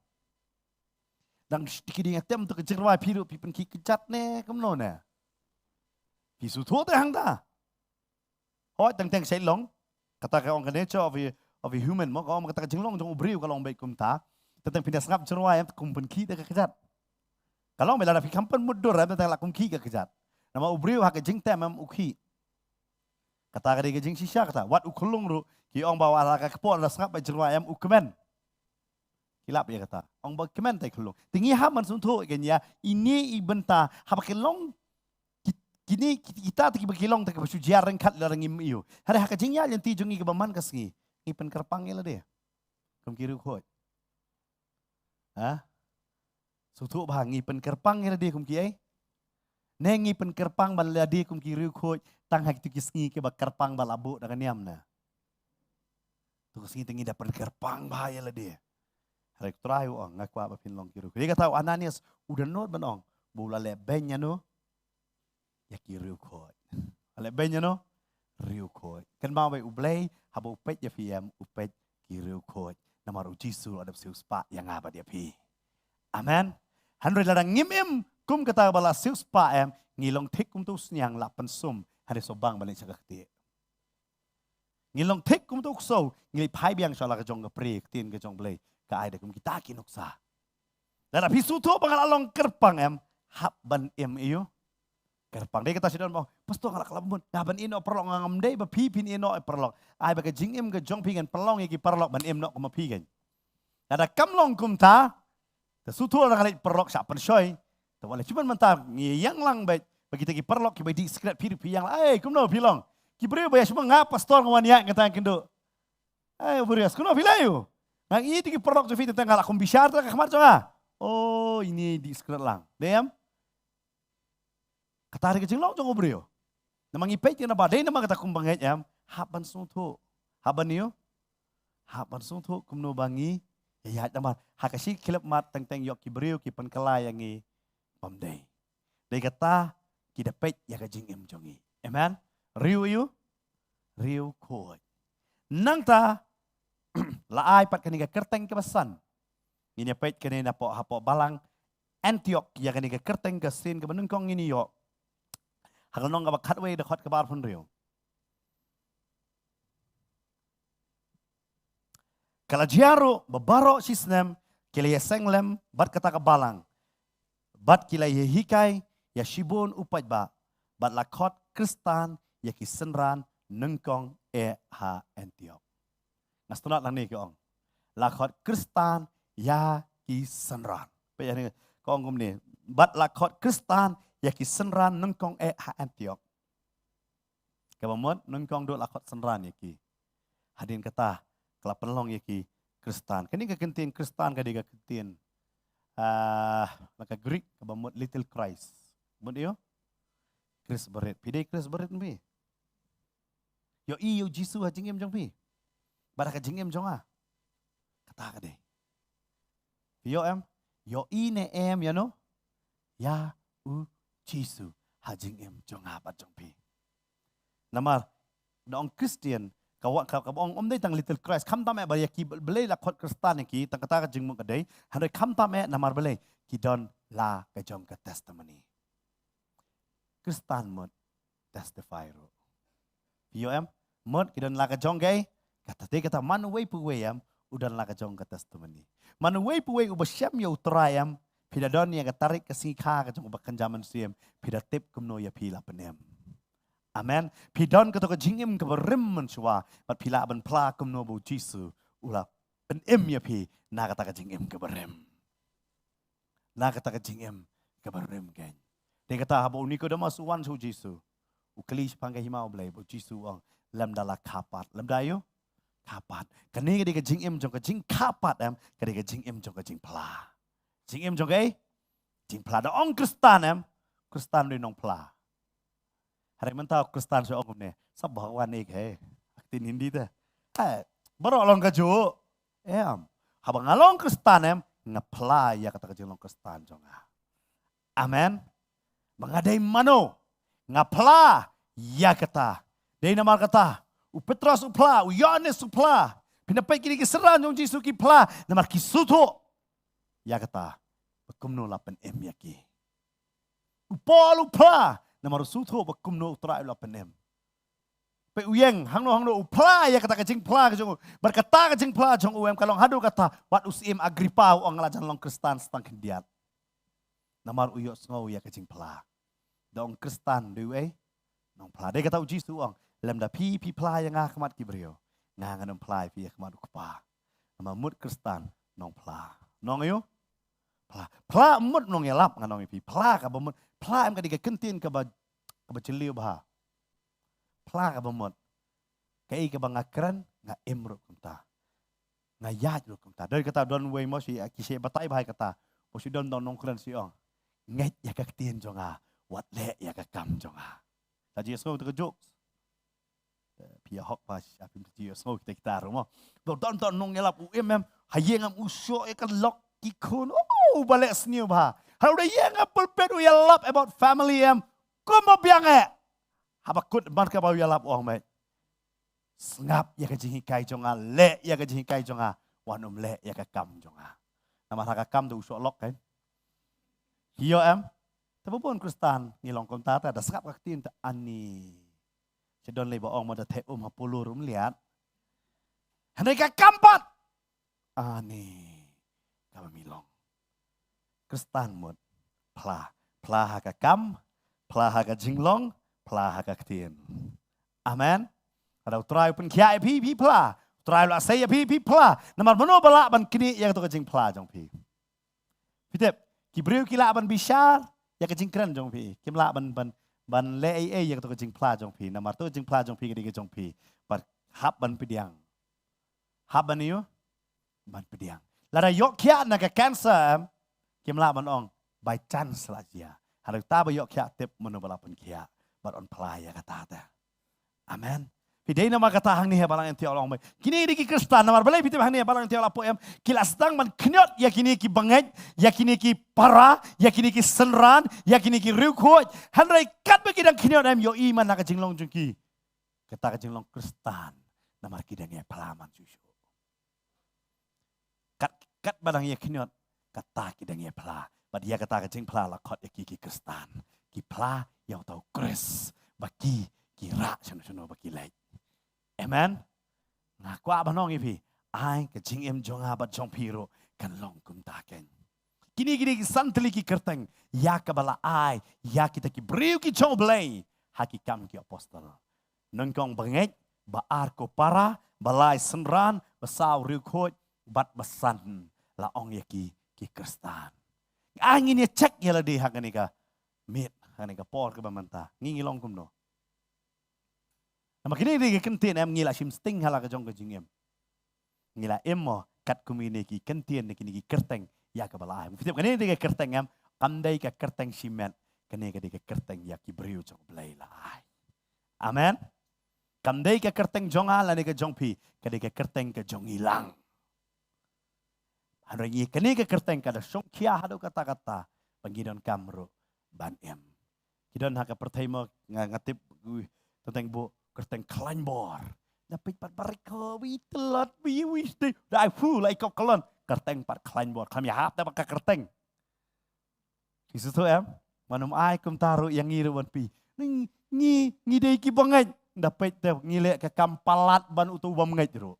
Dang ki ding atem to ka jingrwai phi ruh phi pynkhih kjat ne kumno ne. Phi sngewthuh te hangta. Hooid, teng teng shait long. Kata ka ong ka nature of a, of a human mo, ka ong kata ka jinglong jong u briew ka long beit kumta. Teng teng phin da sngap jingrwai em, kum pynkhih da ka kjat. Ka long beit lada phi kham pynmutdur em, teng teng la kum khih ka kjat. Namar u briew ha ka jingtem em u khih. Kata ka dei ka jingshisha kata. Wat u khyllung ruh, ki ong ba wat ha ka kpoh lada sngap beit jingrwai em u kmen. Ki lap ïa kata. Ong ba kmen te khyllung. Te ngi hap ban sngewthuh ïa kane, ine i bynta, haba ki long Ki-, kine, ki-, kita te kiba ki long te kiba shu jia ryngkat lada ngim ïoh. Hynrei ha ka jingïaid lynti jong ngi kaba man ka sngi, ngi pynkyrpang ïa lade kum ki riewkhuid? Ha? Sngewthuh bha, ngi pynkyrpang ïa lade kum kiei? Ne ngi pynkyrpang ban lade kum ki riewkhuid tang ha kito ki sngi kiba kyrpang ba la buh da ka niam ne? To ka sngi te ngi da pynkyrpang bha ïa lade. Hynrei U Trai u ong, nga kwah ba phin long ki riewkhuid. Ïa kata u Ananias u dohnud ban ong ba u la leh beiñ ïano? Ïa ki riewkhuid. La leh beiñ ïano? Riewkhuid. Kynmaw beit U Blei, haba u peit ïa phi em, u peit ki riewkhuid. Namar U Jisu u la dep siewspah ïa nga bad ïa phi. Amen. Hynrei lada ngim im kum kata ba la siewspah em, ngi long thik kum uto u sniang la pynsum, hynrei sngewbang ban leit sha ka ktieh. Ngi long thik kum uto u ksew, ngi leit phai biang sha la ka jong ka prie, ka ktien ka jong U Blei ka ai da kum kita ki nuksa. Lada phi sngewthuh ba nga la long kyrpang em, hap ban im ïa u kyrpang. Dei kata shi don ba ong, "Pastor, nga la kylla bun, nga ban ïehnoh paralok." Ngam dei ba phi phin ïehnoh ïa paralok. Ai ba ka jingim ka jong phi ngan pynlong ïa ki paralok ban im noh kum ma phi kein. Lada kam long kumta, te sngewthuh lada nga leit paralok shah pynshoi. Te wat leh, shibun mynta ngi ïeng lang beit ba kita ki paralok kiba dih sikret, phi ruh phi ïeng lang, "Ei, kumno phi long?" Ki briew ba ïa shibun, "Nga pastor, nga wan ïaid," nga tang kynduh. "Ei, u briew, kumno phi leh ïa u?" "Nga ïohi ïa ki paralok jong phi, teng teng nga la kum bishar te ka khmat jong nga." "Oh, ine i dih sikret lang." Dei em? Kata dei ka jinglong jong u briew. Namar ngi peit ïa naba dei namar kata kum ba ngeit em, hap ban sngewthuh. Hap ban ïoh. Hap ban sngewthuh kumno ba ngi ïaid namar ha ka shi khyllipmat teng teng ïoh ki briew ki pynkylla ïa ngi bym dei. Dei kata ki da peit ïa ka jingim jong ngi. Amen. Riew ïu, riew khuid. Nangta la ai pat kane ka kyrteng kaba san. Ngin ïa peit kane na pdeng hapoh balang Antiok ïa kane ka kyrteng ka sien kaba nyngkong ngin ïoh. Ha ka lynnong kaba khatwei dkhot kaba arphew hynriew. Ka la jia ruh ba baroh shisnem ki la ïaseng lem bad kata ka balang, bad ki la ïahikai ïa shibun u paidbah, bad la khot Khristan ïa ki synran nyngkong eh ha Antiok. Nga sngewtynnat lang ne ki ong, la khot Khristan ïa ki synran. Peit ïa ne, ka ong kumne, bad la khot Khristan ïa ki synran nyngkong eh ha Antiok. Kaba mut nyngkong duh la khot synran ïa ki. Hadien kata ka la pynlong ïa ki Khristan. Kane ka kyntien Khristan ka dei ka kyntien, ah, na ka Greek kaba mut little Christ. Mut ïa Khrist barit. Phi dei Khrist barit phi? Ïohi ïa u Jisu ha jingim jong phi? Bad ha ka jingim jong nga? Kata ka dei. Phi ïoh em? Ïohi ne em ïa no? Ïa u Jisu ha jingim jong nga bad jong phi. Namar da ong Christian, ka wa-, ka, kaba ong ym dei tang little Christ, khamtam eh ba ïa ki Blei la khot Khristan ïa ki, tang kata ka jingmut ka dei, hynrei khamtam eh namar Blei ki don la ka jong ka testimony. Khristan mut testify ruh. Phi ïoh em? Mut ki don la ka jong ka, kata te kata man uwei pa uwei em, u don la ka jong ka testimony. Man uwei pa uwei uba shem ïa u Trai em, phi da don ïa ka tarik ka sngi kha ka jong uba kynja mynsiem, phi da tip kumno ïa phi la pynim. Amen. Phi don kato ka jingim kaba rim mynshuwa, bad phi lah ban phla kumno ba u Jisu u la pynim ïa phi na kata ka jingim kaba rim. Na kata ka jingim kaba rim kein. Te kata haba u Nikodemus u wan sha u Jisu, u kylli shaphang ka hima u Blei, ba u Jisu u ong, lymda la kha pat. Lymda ïa u kha pat. Kane ka dei ka jingim jong ka jingkha pat em, ka dei ka jingim jong ka jingphla. Jingim jong ka, eh? Jingphla. Da ong Khristan em, Khristan dei nongphla. Hynrei mynta u Khristan shu ong kumne, sab Bhagwan ek hai. Ka ktien Hindi te. Eh, baroh long kajuh. Em. Haba nga long Khristan em, nga phla ïa kata ka jinglong Khristan jong nga. Amen. Ba nga dei mano, nga phla ïa kata. Dei namar kata u Petros u phla, u Ïoannis u phla. Phin da peit kine ki synran jong u Jisu ki phla namar ki sngewthuh ïa kata, ba kumno la pynim ïa ki. U Paul u phla namar u sngewthuh ba kumno u Trai u la pynim. Peit u ïeng hangno hangno u phla ïa kata ka jingphla ka jong u. Bad kata ka jingphla jong u em ka long haduh kata, wat u Syiem Agrippa u ong nga la jan long Khristan sa tang khyndiat. Namar u ïohsngew ïa ka jingphla. Da ong Khristan dei u ei? Nongphla. Dei kata u Jisu u ong, lymda phi, phi phla ïa nga ha khmat ki briew, nga ngan ym phla ïa phi ha khmat u Kpa. Namar mut Khristan nongphla. Nong ïa u? Phla. Phla mut nongïalap ngan ong ïa phi. Phla kaba mut. Phla em ka dei ka kyntien kaba, kaba jylliew bha. Phla kaba mut. Kaei kaba nga kren, nga im ruh kumta. Nga ïaid ruh kumta. Dei kata don uwei mo shi, ki shi batai bha ïa kata. Mo shi don don nongkren shi ong, ngeit ïa ka ktien jong nga, wat leh ïa ka kam jong nga. Ta jingïohsngew te ka jokes. Eh, phi ïa hok bha, sha phim te jingïohsngew kita kita ruh mo. Don don don nongïalap u im em, ha ïing em u shoh ïa ka lok ki khun. Oh, uba leh sniew bha. Ha u da ïeng ha pulpit u ïalap about family em. Kumba biang eh. Haba kut marka ba u ïalap u ong, mate, sngap ïa ka jinghikai jong nga, leh ïa ka jinghikai jong nga, wat nym leh ïa ka kam jong nga. Namar ha ka kam te u shoh lok kein. Ïoh em? Te ba bun Khristan ngi long kumta te, da sngap ka ktien te ani. Sha don lei ba ong mo da thep um ha pulur um liat. Hynrei ka kam pat, ani kaba mi long. Khristan mut phla. Phla ha ka kam, phla ha ka jinglong, phla ha ka ktien. Amen. Lada u Trai u pynkhiah ïa phi, phi phla. U Trai u la sei ïa phi, phi phla. Namar mano ba lah ban knieh ïa kato ka jingphla jong phi? Phi tip, ki briew ki lah ban bishar ïa ka jingkren jong phi. Kim lah ban, ban, ban leh ei ei ïa kato ka jingphla jong phi. Namar to ka jingphla jong phi ka dei ka jong phi. Bad hap ban pdiang. Hap ban ïoh ban pdiang. Lada ïoh khiah na ka cancer em, kim lah ban ong by chance la jia. Hynrei uta ba ïoh khiah tip mano ba la pynkhiah bad un phla ïa kata te. Amen. Phi dei namar kata hangne ha balang Antiok la ong beit, kine dei ki Khristan. Namar balei phi tip hangne ha balang Antiok la poi em? Ki la sdang ban khniot ïa kine ki bangeit, ïa kine ki para, ïa kine ki synran, ïa kine ki riewkhuid. Hynrei katba ki dang khniot em, ïohi man la ka jinglong jong ki, kata ka jinglong Khristan, namar ki dang ïai phla man shuh shuh. Kat, katba dang ïai khniot, kata ki dang ïai phla. Bad ïa kata ka jingphla la khot ïa ki ki Khristan. Ki phla ïa uta u Khrist. Ba ki, ki rah shano shano ba ki leit. Amen. Nga kwah ban ong ïa phi, ai ka jingim jong nga bad jong phi ruh kan long kumta keiñ. Kine, kine ki san tylli ki kyrteng ïa kaba la ai ïa kita ki briew ki jong U Blei ha Ki Kam ki Apostol. Nyngkong bangeit, ba ar ko para, ba lai synran, ba saw riewkhuid, bad ba san la ong ïa ki ki Khristan. Ai ngin ïa check ïa lade ha kane ka miet, ha kane ka por kaba mynta. Ngi ngi long kumno? Namar kine dei ki kyntien em ngi la shim sting ha la ka jong ka jingim. Ngi la im mo katkum kine ki kyntien ne kine ki kyrteng ïa kaba la ai. Phi tip kane dei ka kyrteng em, kam dei ka kyrteng shimet, kane ka dei ka kyrteng ïa ki briew jong U Blei la ai. Amen. Kam dei ka kyrteng jong nga lane ka jong phi, ka dei ka kyrteng ka jong ngi lang. Hynrei ngi kane ka kyrteng ka da shongkhia haduh katta katta ba ngi donkam ruh ban im. Ki don ha ka pyrthei mo, nga, nga tip, ui, teng teng buh kyrteng khlaiñ bor. Da peit pat barik ko, wi tlot, wi, wi, sti, da ai phu, la i kop kalon. Kyrteng pat khlaiñ bor, kham ïahap da ba ka kyrteng. Phi sngewthuh em? Ban ym ai kumta ruh ïa ngi ruh wan phi. Ngi, ngi, ngi dei ki bangeit. Da peit te ngi leh ka kam palat ban uto u bym ngeit ruh.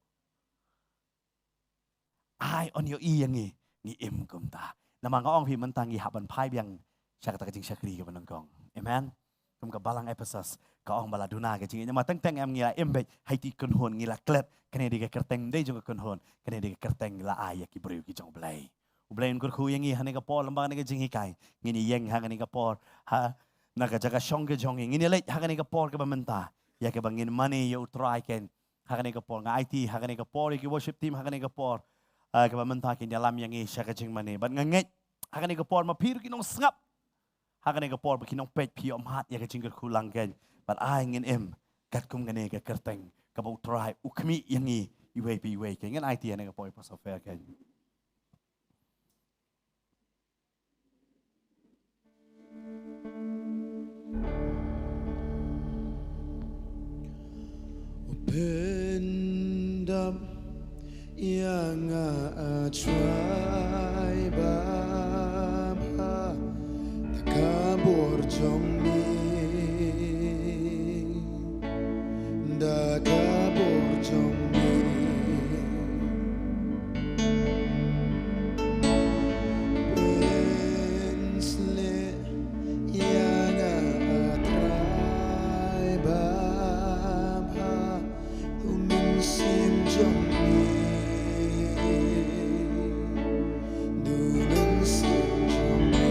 Ai, yn ïohi ïa ngi, ngi im kumta. Namar nga ong phi mynta ngi hap ban phai biang sha kata ka jingshakri kaba nyngkong. Amen. Kum ka balang Ephesus, ka ong ba la duna ka jingim. Namar teng teng em ngi la im beit, ha iti i kynhun ngi la klet, kane dei ka kyrteng, ym dei jong ka kynhun, kane dei ka kyrteng la ai ïa ki briew ki jong U Blei. U Blei un kyrkhu ïa ngi ha kane ka por, lyngba kane ka jinghikai. Ngin ïeng ha kane ka por, ha, na ka jaka shong ka jong ngi. Ngin ïa leit ha kane ka por kaba mynta, ïa kaba ngin mane ïa U Trai keiñ. Ha kane ka por nga aiti, ha kane ka por ïa ki worship team, ha kane ka por, ah, kaba mynta kin ïalam ïa ngi sha ka jingmane. Bad nga ngeit, ha kane ka por ma phi ruh ki nongsngap, ha kane ka por ba ki nongpeit phi ïohmad ïa ka jingkyrkhu lang keiñ. Bad ai ngin im katkum kane ka kyrteng kaba U Trai u khmih ïa ngi iwei pa iwei keiñ. Ngin aiti ha kane ka por ïa Pastor Fair keiñ. Open up ïa nga, A Trai Baba, da ka bor jong me, da ka bor jong me. Pynshlur ïa nga, A Trai Baba, da u mynsiem jong me, da u mynsiem jong me.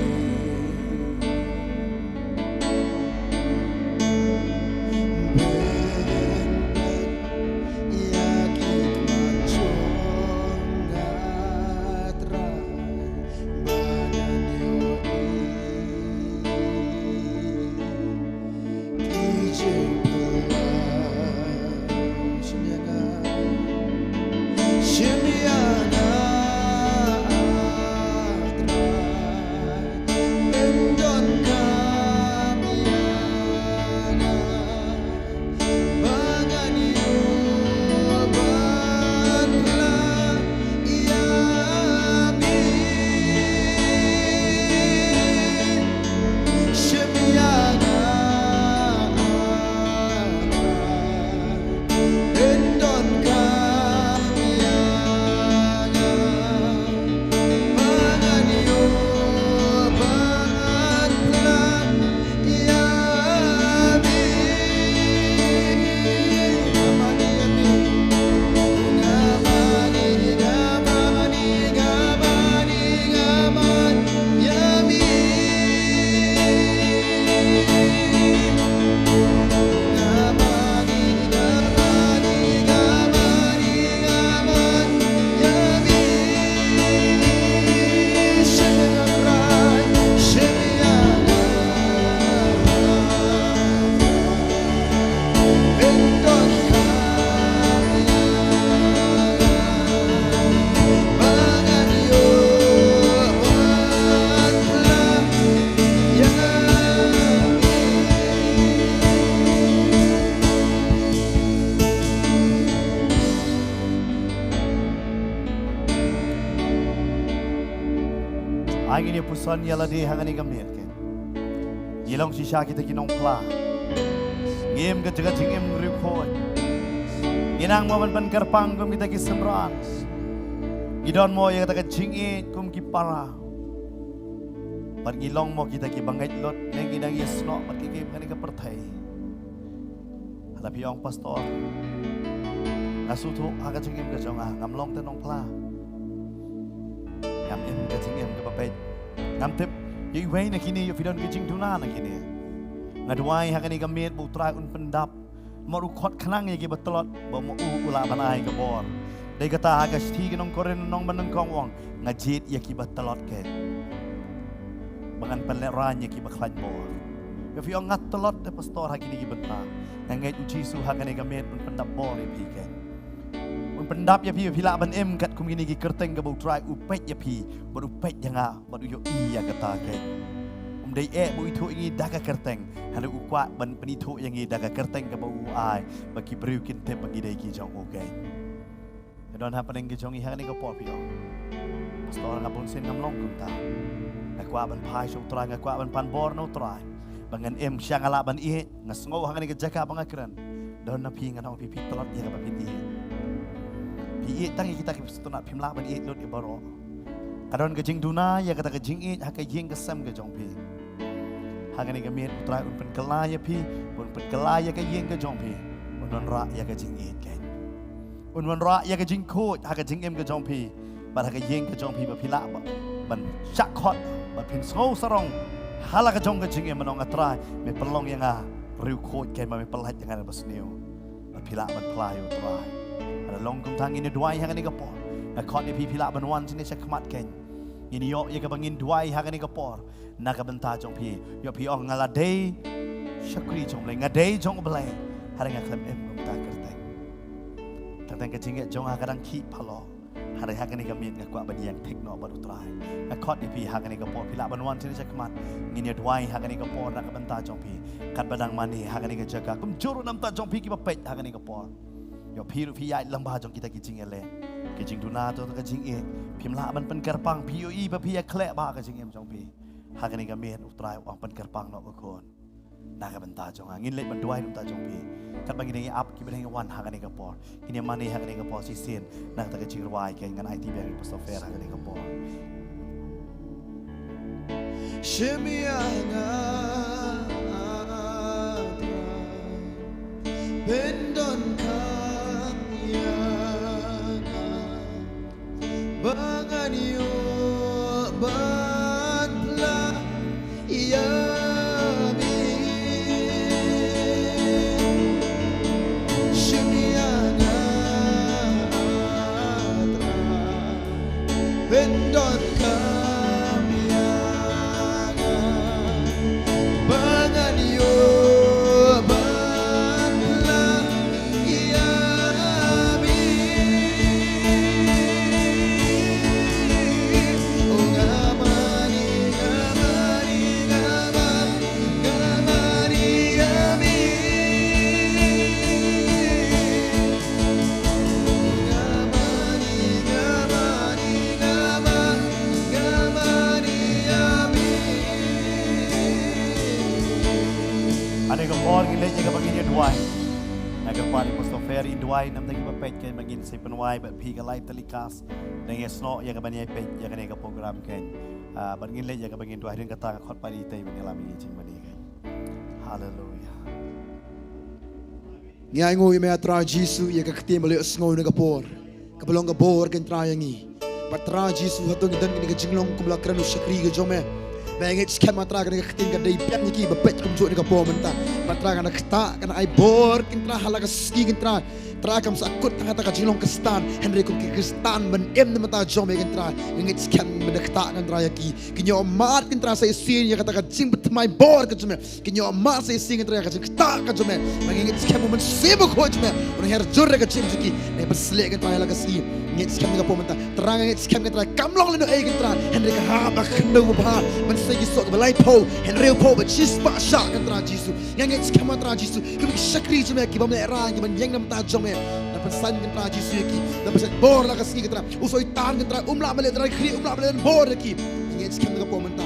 Ai ngin ïa puson ïa lade ha kane ka miet keiñ. Ngi long shisha kita ki nongphla. Ngim ka jaka jingim riewkhuid. Ngi nang mo ban pynkyrpang kum kita ki synran. Ngi don mo ïa kata ka jingïeit kum ki para. Bad ngi long mo kita ki bangeit lut ne ngi nang ïa snoh bad ki kim kane ka pyrthei. Haba phi ong pastor, nga sngewthuh ha ka jingim ka jong nga, ngam long te nongphla. Ngam im ka jingim kaba peit. Ngam tip ïa iwei na kine, ïa phi don ka jingduna na kine. Nga duwai ha kane ka miet ba U Trai un pyndap. Mo u khot khnang ïa kiba tlot, ba mo u u lah ban ai ka bor. Dei kata ha ka shithi ki nong Korinth nong ba nyngkong u ong, nga jied ïa kiba tlot keiñ. Ba ngan pynlehrain ïa kiba khlaiñ bor. Ïa phi ong nga tlot te pastor ha kine ki bynta. Nga ngeit U Jisu ha kane ka miet un pyndap bor ïa phi keiñ. Un pyndap ïa phi, ïa phi lah ban im katkum kine ki kyrteng kaba U Trai u peit ïa phi, bad u peit ïa nga, bad u ïohi ïa kata keiñ. Um dei eh ba u ithuh ïa ngi da ka kyrteng, hynrei u kwah ban pynithuh ïa ngi da ka kyrteng kaba u ai, ba ki briew kin tip ba ngi dei ki jong u keiñ. Nga don hapdeng ki jong ngi ha kane ka por phi ong, pastor nga bun sien ngam long kumta. Nga kwah ban phai sha U Trai, nga kwah ban pan bor na U Trai. Ba ngan im sha nga lah ban ïeit, nga sngew ha kane ka jaka ba nga kren. Don na phi nga ong phi phi tlot ïa kaba phin ïeit. Phi ïeit tang ïa kita kiba sngewtynnat, phim lah ban ïeit lut ïa baroh. Ka don ka jingduna ïa kata ka jingïeit ha ka ïing ka sem ka jong phi. Ha kane ka miet U Trai un pynkylla ïa phi, un pynkylla ïa ka ïing ka jong phi. Un wanrah ïa ka jingïeit keiñ. Un wanrah ïa ka jingkhuid ha ka jingim ka jong phi. Bad ha ka ïing ka jong phi ba phi lah ba ban shah khot, ba phin sngew sarong ha la ka jong ka jingim ban ong A Trai, me pynlong ïa nga riewkhuid keiñ, ba me pynlait ïa nga na basniew. Ba phi lah ban phla ïa U Trai. Haba long kumta ngin ïa duwai ha kane ka por. Nga khot ïa phi phi lah ban wan shane sha khmat keiñ. Ngin ïoh ïa kaba ngin duwai ha kane ka por. Na ka bynta jong phi, ïoh phi ong nga la dei shakri jong U Blei, nga dei jong U Blei. Hynrei nga khlem im kumta kyrteng. Tang tang ka jingngeit jong nga ka dang khih phalor. Hynrei ha kane ka miet nga kwah ban ïeng thik noh bad U Trai. Nga khot ïa phi ha kane ka por phi lah ban wan shane sha khmat. Ngin ïa duwai ha kane ka por na ka bynta jong phi. Katba dang mane ha kane ka jaka kumjuh ruh na bynta jong phi kiba peit ha kane ka por. Ïoh phi ruh phi ïaid lyngba jong kita ki jingïaleh, ki jingduna, to ka jingïeit. Phim lah ban pynkyrpang, phi ïohi ba phi ïa khleh bha ka jingim jong phi. Ha kane ka miet U Trai u ong pynkyrpang noh ko khun. Na ka bynta jong nga ngin leit ban duwai na ka bynta jong phi. Katba ngin ïa ap kiba dang ïa wan ha kane ka por. Ngin ïa mane ha kane ka por shisien na kata ka jingrwai keiñ, ngan aiti biang ïa u Pastor Fer ha kane ka por. Shim ïa nga, pyndonkam ïa nga. Ba ngan ïoh ban phla ïa me. Shim ïa nga, A Trai. Pyndonkam ïa nga. Ba ngan ïoh ban phla Hynrei ka por ngin leit ïa kaba ngin ïa duwai. Nga kyrpad ïa u Pastor Fer in duwai namar kiba peit keiñ ba ngin sa pynwai bad phi ka live telecast. Nang ïa snoh ïa kaba ngin ïa peit ïa kane ka program keiñ. Ah, bad ngin leit ïa kaba ngin duwai, hynrei kata nga khot pat ïa i Tei ban ïalam ïa ka jingmane keiñ. Haleluya. Ngi ainguh ïa me A Trai Jisu ïa ka ktien ba la ïohsngew na ka por. Kaba long ka bor keiñ Trai ïa ngi. Bad Trai Jisu hato ngi don kane ka jinglong kum la kren u shakri ka jong me. Ba ngi ngeit skhem A Trai kane ka ktien ka dei biang ïa ki ba peit kumjuh na ka por mynta. Bad Trai kane ka ktah kan ai bor keiñ Trai ha la ka sngi keiñ Trai. Trai kam sa kut tang kata ka jinglong Khristan, hynrei kum ki Khristan ban im na ka bynta jong me keiñ Trai. Ngi ngeit skhem ban da ktah keiñ Trai ïa ki. Kin ïoh mad keiñ Trai sa shisien ïa kata ka jingpynthymmai bor ka jong me. Kin ïoh mad sa shisien keiñ Trai ïa ka jingktah ka jong me. Ba ngi ngeit skhem U Mynsiem Bakhuid jong me un her jur ïa ka jingim jong ki. Ngi pynsleh keiñ Trai ïa la ka sngi. Ngi ngeit skhem na ka por mynta. Trai ngi ngeit skhem keiñ Trai kam long lehnohei keiñ Trai. Hynrei ka hap ba khyndew ba bha. Ban sa ki soh kiba laiphew, hynriewphew bad shispah shah keiñ Trai Jisu. Ngi ngeit skhem A Trai Jisu. Ki shakri jong me ki bym lehraiñ ki ban ïeng na ka bynta jong me. Ngi pynsan keiñ Trai Jisu ïa ki. Ngi pynsan bor la ka sngi keiñ Trai. U Soitan keiñ Trai um lah ban leh trai khri, um lah ban leh bor ïa ki. Ngi skhem da ka por mynta.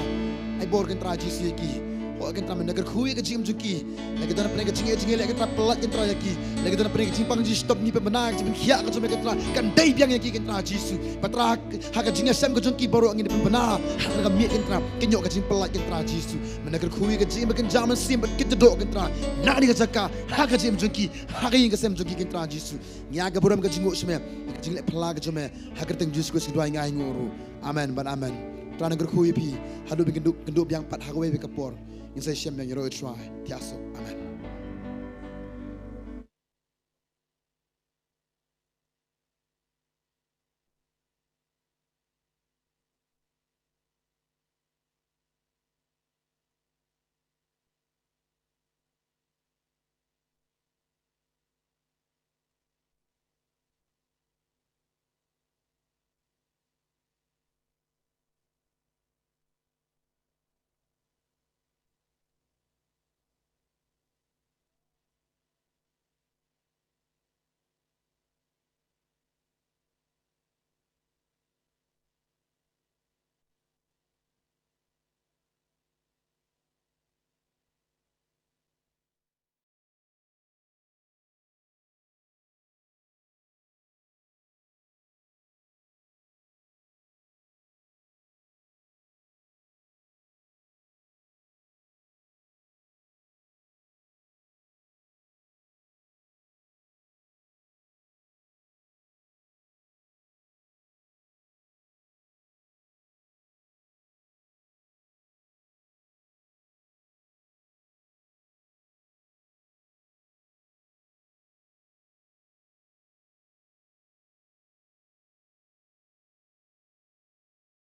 Ai bor kyntra Jisu ïa ki. Ho kyntra, men da kyrkhu ïa ka jingim jong ki. La ki don pyneh ka jingeh jingeh, la kyntra, pyllait kyntra ïa ki. La ki don pyneh ka jingpang jingshitom, ngi pynbna ka jingpynkhiah ka jong me kyntra. Kan dei biang ïa ki kyntra Jisu. Bad Trai, ha ka jingïashem ka jong ki baroh ngi pynbna ha ka miet kyntra. Kynjoh ka jingpyllait kyntra Jisu. Men da kyrkhu ïa ka jingim ba kynja mynsiem bad kynja doh kyntra. Na kane ka jaka, ha ka jingim jong ki, ha ka ïing ka sem jong ki kyntra Jisu. Ngi ai ka burom ka jingngooh sha me, ka jingleh phylla ka jong me. Ha ka kyrteng Jisu Khrist ngi duwai, ngi ai nguh ruh. Amen bad amen. Trai un kyrkhu ïa phi. Haduh ban kynduh, kynduh biang pat ha kawei pat ka por, ngin sa ïashem biang. Ïaroh ïa u Trai. Thiah suk.